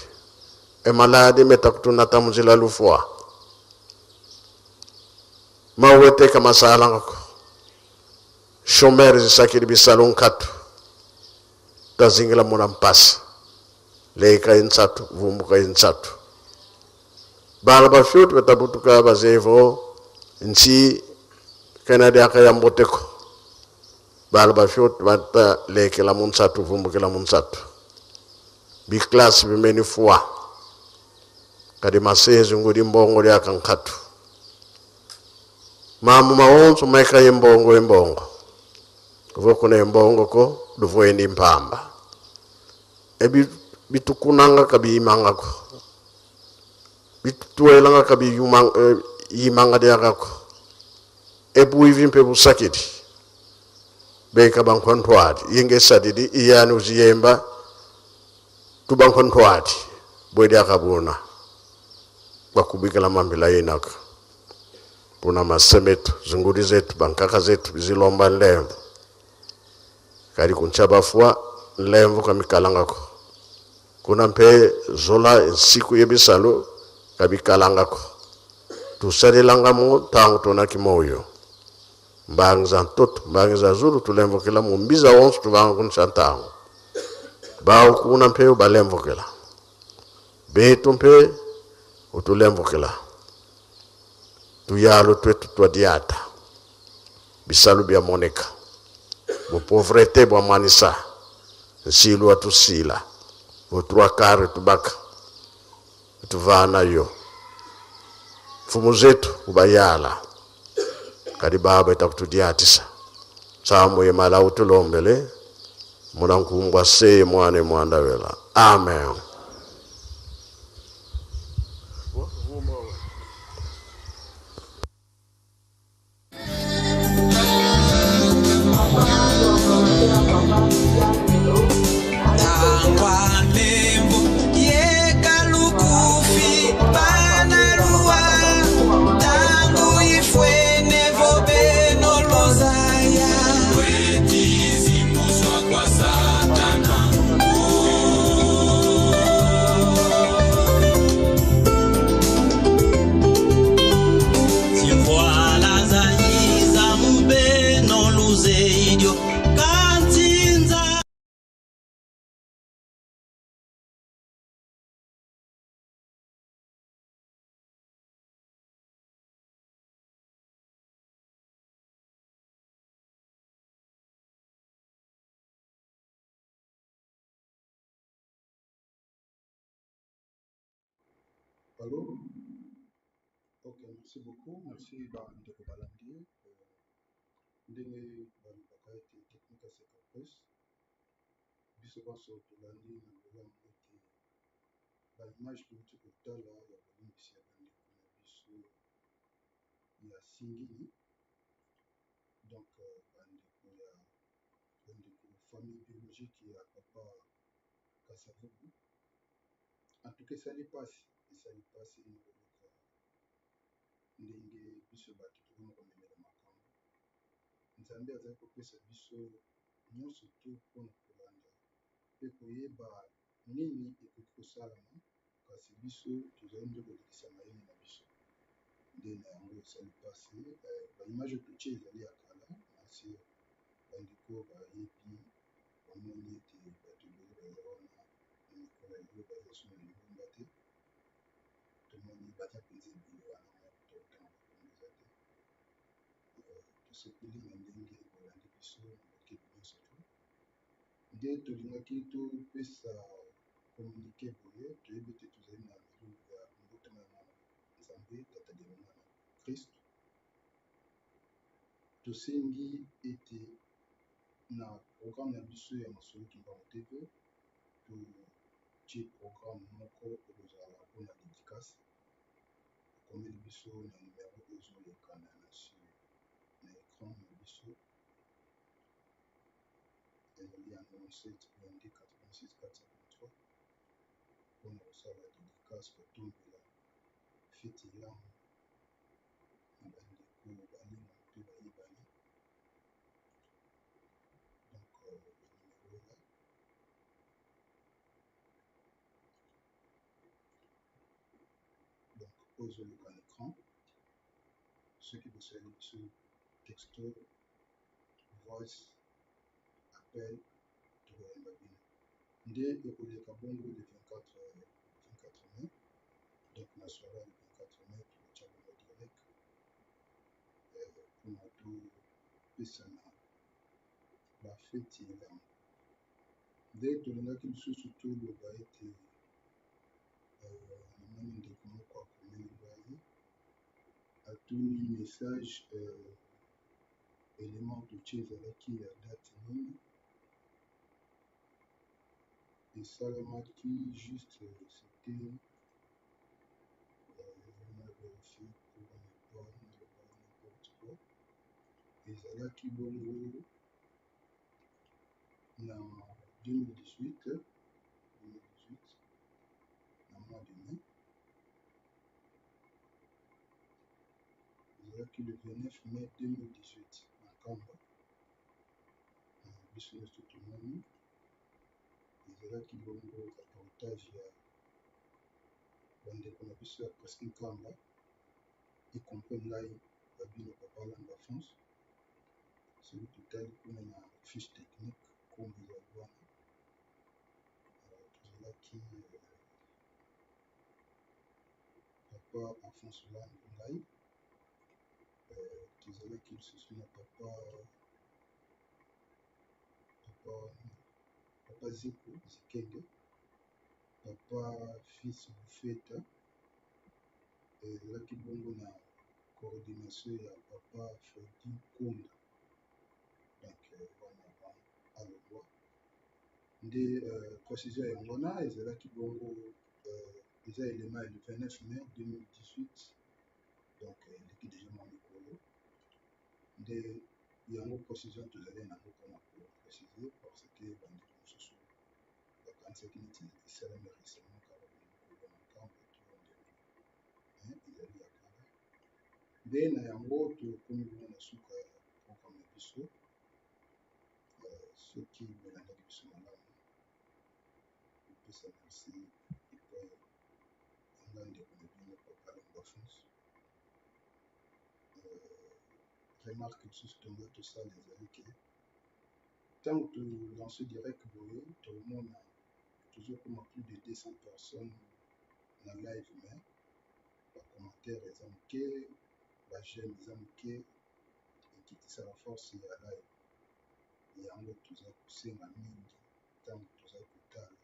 e maladi metakutunata muzila lufua maweteka masalangako chômeur zisakidi bisalo nkatu tazingila mona mpasi leka intsatu vumbuka intsatu bala bafyuti batabutuka bazevo nsi kena diaka ya mboteko bala bafyuti bata lekela muntsatu vumbukela muntsatu biklasi bimeni fua kadi masezi ngudi mbongo diaka nkatu mamu maonso maika imbongo imbongo vokuna imbongo ko duvoendi mpamba ebi bitukunanga kabiyimangako bituelanga kabiyimanga diakako ebuivi mpe busakidi beka bankontwadi yinge sadidi iyani uziyemba tubankontwadi bwedi akabuna bakubikela mambila yinaka puna masemetu zingudi zetu bankaka zetu zilomba nlemvo kali kuncha bafua nlemvo kamikalangako kuna mpe zola nsiku yebisalo kabikalangako tusalelanga mo ntango tonaki moyo mbangi za ntoto mbangi za zulu tulemvokela mumbiza wonso tuvanga kuncha ntango bao kuna mpe ubalemvokela betu mpe utulemvokela tuyalo twetu twadiata bisalu bya moneka bupauvreté bwa mwanisa nsilu atusila bo 3 quarts tubaka tuvana yo mfumu zetu kubayala kadi baba itakutudiatisa. Tsamu imala utulombele mulankumbwa seye mwane mwandawela. Amen. Allô? Ok, merci beaucoup. Merci bandeko balandi. Ndenge balobaka ete technique ya seka presse, biso banso tolandi na bolamu ete ba image touti kotala ya bolimbisi ya bandeko na biso ya Singini, donc bandeko ya bandeko famille biologique ya papa Kasavubu. En tout cas esali mpasi, esali mpasi na koyoka ndenge biso bato tokoma komemela makambo. Nzambe azali kopesa biso nyonso tu mpona kolanda mpe koyeba nini ekoki kosalama, kasi biso tozali nde kolekisa mayele na biso. Nde na yango esali mpasi. Ba image oyo totie ezali ya kala, nasi bandeko bayebi, bamoni ete bato ebele baza wana na mikolo ya lelo baza so na lingomba te. Tomoni baza mpenza ebele wana, mwa totanga bakombo eza te. Tosepeli na ndenge bolandi biso na bokebi nyonso tu. Nde tolingaki topesa communiqué boye, toyebi ete tozali na milulu ya mbotama ya mwana Nzambe Tata de Mwana Kristo. Tosengi ete na programme na biso ya Masolo Kimbangu TV totie programme moko ekozala mpona dédicace. Okomeli biso na numero ezoleka na na écran na biso, ezali ya 97 22 86 453, mpona kosala dédicace, kotombela feti elamu na bandeko balinga mpe bayebani. Donc banumero eza, donc oyo ezoleka na écran. Soki bosaleli biso texto, voice, appel, tokoyamba bino. Nde ekoleka bongo le 24 mai. Donc na soirée le 24 mai tokotia bongo direct mpona topesana bafeti elamu. Nde tolingaki lisusu toloba ete namoni ndeko moko akomeli ngai, atuni message, élément totie ezalaki ya date nini esalamaki. Juste, c'était, na vérifier pour ne pas naloba n'importe quoi, ezalaki bongo na 2018, 2018 na mois de mai. Ezalaki le 29 mai 2018 na Nkamba. Biso nyonso tomoni ezalaki bongo reportage ya bandeko na biso ya Presque Nkamba, y compris ngai babino papa Landa France. Soki totali kuna na fiche technique, kombo ezali wana. Tozalaki papa Alphonse Lando, ngai, tozalaki lisusu na papa Ziku Zikenge, papa Fils Bufeta. Ezalaki bongo na coordination ya papa Fredi Kunda. Donc wana avant alongwa nde précision yango wana ezalaki bongo. Eza élément ya le 29 mai 2018, donc eleki déjà mwa mikolo. Nde yango précision tozali nango mpona kopréciser, parce que bandeko mosusu bakanisaki neti esalami récemment, kaka mikolo na nkambo to ndeko, ezali ya kala. Nde na yango tokomi bongo na suka ya programme na biso. Soki bolandaki biso malamu, kopesa merci epai yanga ndeko na bino Papa Lomba France. Remarque lisusu tonga tosala ezali ke ntango tolance direct boye, tomona tozokoma plus de 200 personnes na live, mais bacommentaire eza moke, baj'aime eza moke, ekitisaka force ya live. Yango toza kosenga mingi, ntango toza kotala,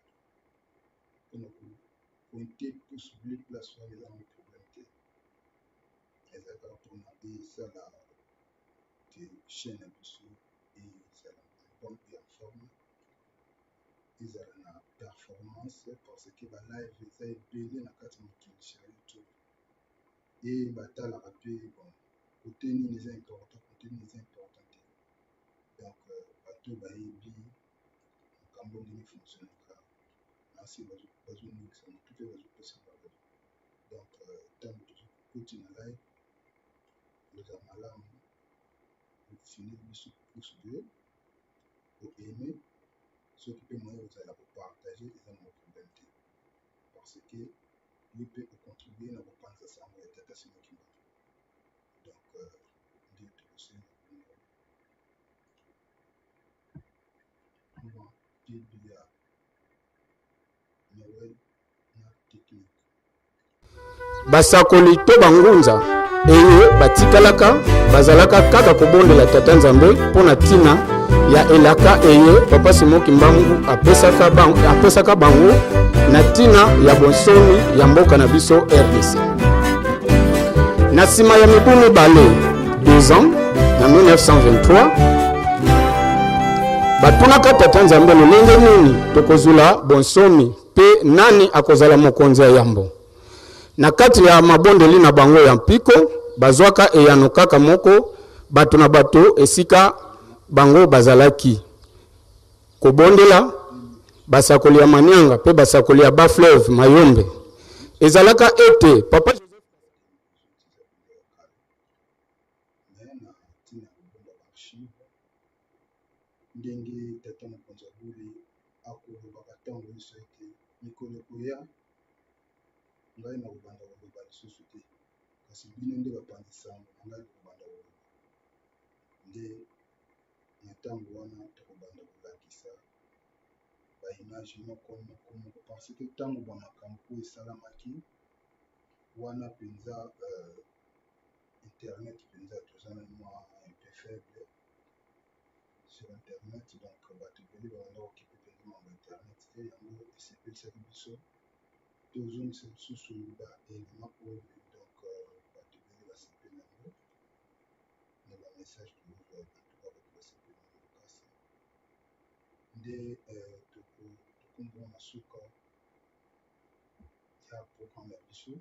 mpona kopointe pouce bleu, place wana eza nango problème te, eza kaka mpona esala te chaîne na biso ezala en bonne et en forme, ezala na performance, parce que balive eza ebele na kati ya mokili sur YouTube e batalaka mpe bon, kote nini eza important, kote nini eza important te. Donc bato bayebi makambo ndenge fonctionnaka nasi, bazoningisa motu mpe bazopesa bango. Donc ntango tozokoti na live, eza malamu ofineli biso pouce bleu, oaime, soki mpe moyen ozala kopartage, eza na problème te, parce que yo mpe ocontribue na kopanza sango ya Tata Simon Kimbangu. Donc nde tokosenga bongo mwa début ya Noël na technique. Basakoli to bangunza eye batikalaka bazalaka kaka kobondela Tata Nzambe mpo na ntina ya elaka eye Papa Simon Kimbangu apesaka bango na ntina ya bonsomi ya mboka na biso RDC. Na nsima ya mibu 2, 2 ans, na 1923, batunaka Tata Nzambe lolenge nini tokozula bonsomi mpe nani akozala mokonzi ya yambo. Na kati ya mabondeli na bango ya mpiko, bazwaka eyano kaka moko: bato na bato esika bango bazalaki kobondela, basakoli ya Manianga mpe basakoli ya Bafleuve Mayombe, ezalaka ete Papa Mais na ntina ya kobomba baarchive, ndenge Tata Mokonzi ya Bule akolobaka ntango nyonso ete mikolo ekoya, ngai na kobanda koloba lisusu te, kasi bino nde bapanzi sango na ngai bokobanda koloba. Nde na ntango wana tokobanda kolakisa baimage moko moko moko, parce que ntango bamakambo oyo esalamaki wana mpenza, internet mpenza toza na mwa un peu faible sur internet, donc bato ebele babanda kokipe mpenza mambo internet te. Yango esepelisaki biso tozongisa lisusu baelema oyo. Donc bato ebele basepeli yango na bamessage tozozwa. En tout cas, bato basepeli yango makasi. Nde tokombona na suka ya programme ya biso.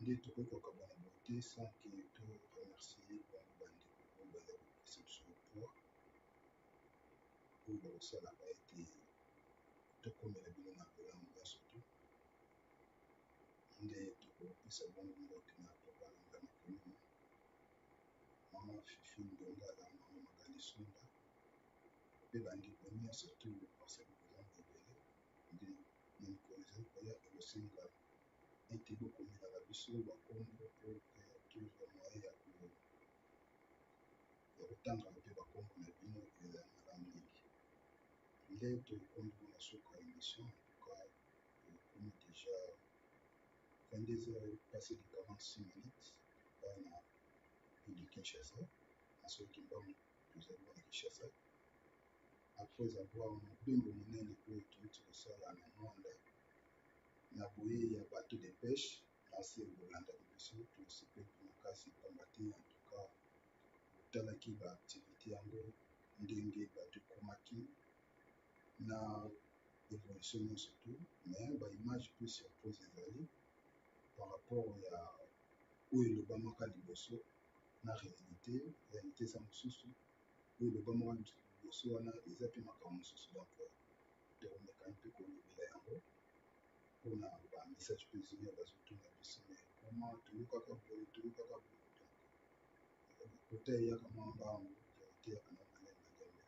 Nde tokoki kokabwana boye te sans que to remercier bango, bandeko oyo baza kopesa biso poids, oyo bakosalaka ete tokomela bino na bolamu nyonso tu. Nde tokopesa bongo mbote na papa na ngai Makolimo, mama Fifi Ndongala, mama Magali Sunda mpe bandeko nyonso tu, parce que boza ebele. Nde na mikolo ezali koya, ekosenga ete bokomelaka biso bakombo po tozwa moyen ya kotangaka mpe bakombo na bino, ezala malamu mingi. Nde tokomi na suka ya émission. En tout cas, tokomi déjà 22 heures passé de 46 minutes bana ville de Kinshasa. Na soki mbangu tozali wana Kinshasa, après avoir mobembo monene oyo touti kosala na Mwanda na boye ya bateau de pêche. Nasi bolandaki biso, tosepeli makasi, pamba te en tout cas Totalaki ba activité yango ndenge bato ekomaki na évolution nyonso tout, mais ba image plus surprise ezali par rapport ya oyo elobamaka liboso na réalité. Réalité eza mosusu, oyo elobamaka liboso wana eza mpe makambo mosusu. Donc tokomeka mpe kolobela yango mpona ba message mpe ezoya, bazotuna biso: mais comment toyokaka boye, toyokaka boye? Donc kota eyaka mwa mbangu, réalité eyaka na malembe malembe.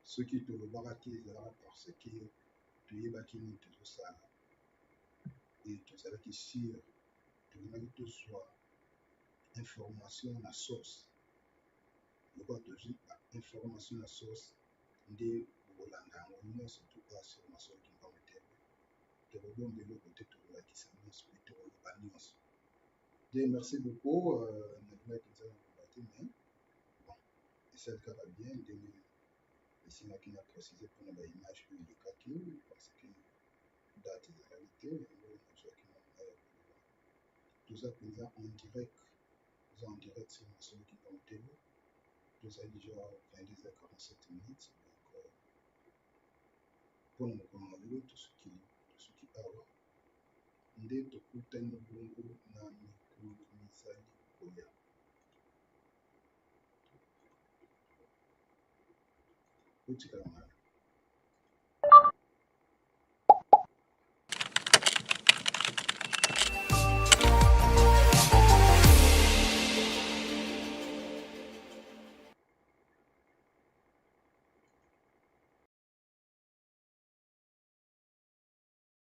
Soki tolobaka te, ezalaka parce que toyebaki nini tozosala e tozalaki sûr, tolingaki tozwa information na source. Lokola tozwi information na source, nde bokolanda yango nyonso tout sur Masolo Kimbangu TV. Tokobomba eloko te, tokolakisa nyonso mpe tokoloba nyonso. De merci beaucoup. Nalingaki mpenza na koloba te, mais bon, esali kaka bien ndenge esengaki na précise mpona ba image oyo elekaki, parce que date ezalaki te. Yango nazwaki mwa ya koloba. Toza mpenza en direct, toza en direct sur Masolo Kimbangu TV. Tozali déjà 22h47 minutes. Donc mpona mokolo na lelo, tosuki, tosuki awa. Nde tokutani bongo na mikolo mizali koya. Otikala malamu.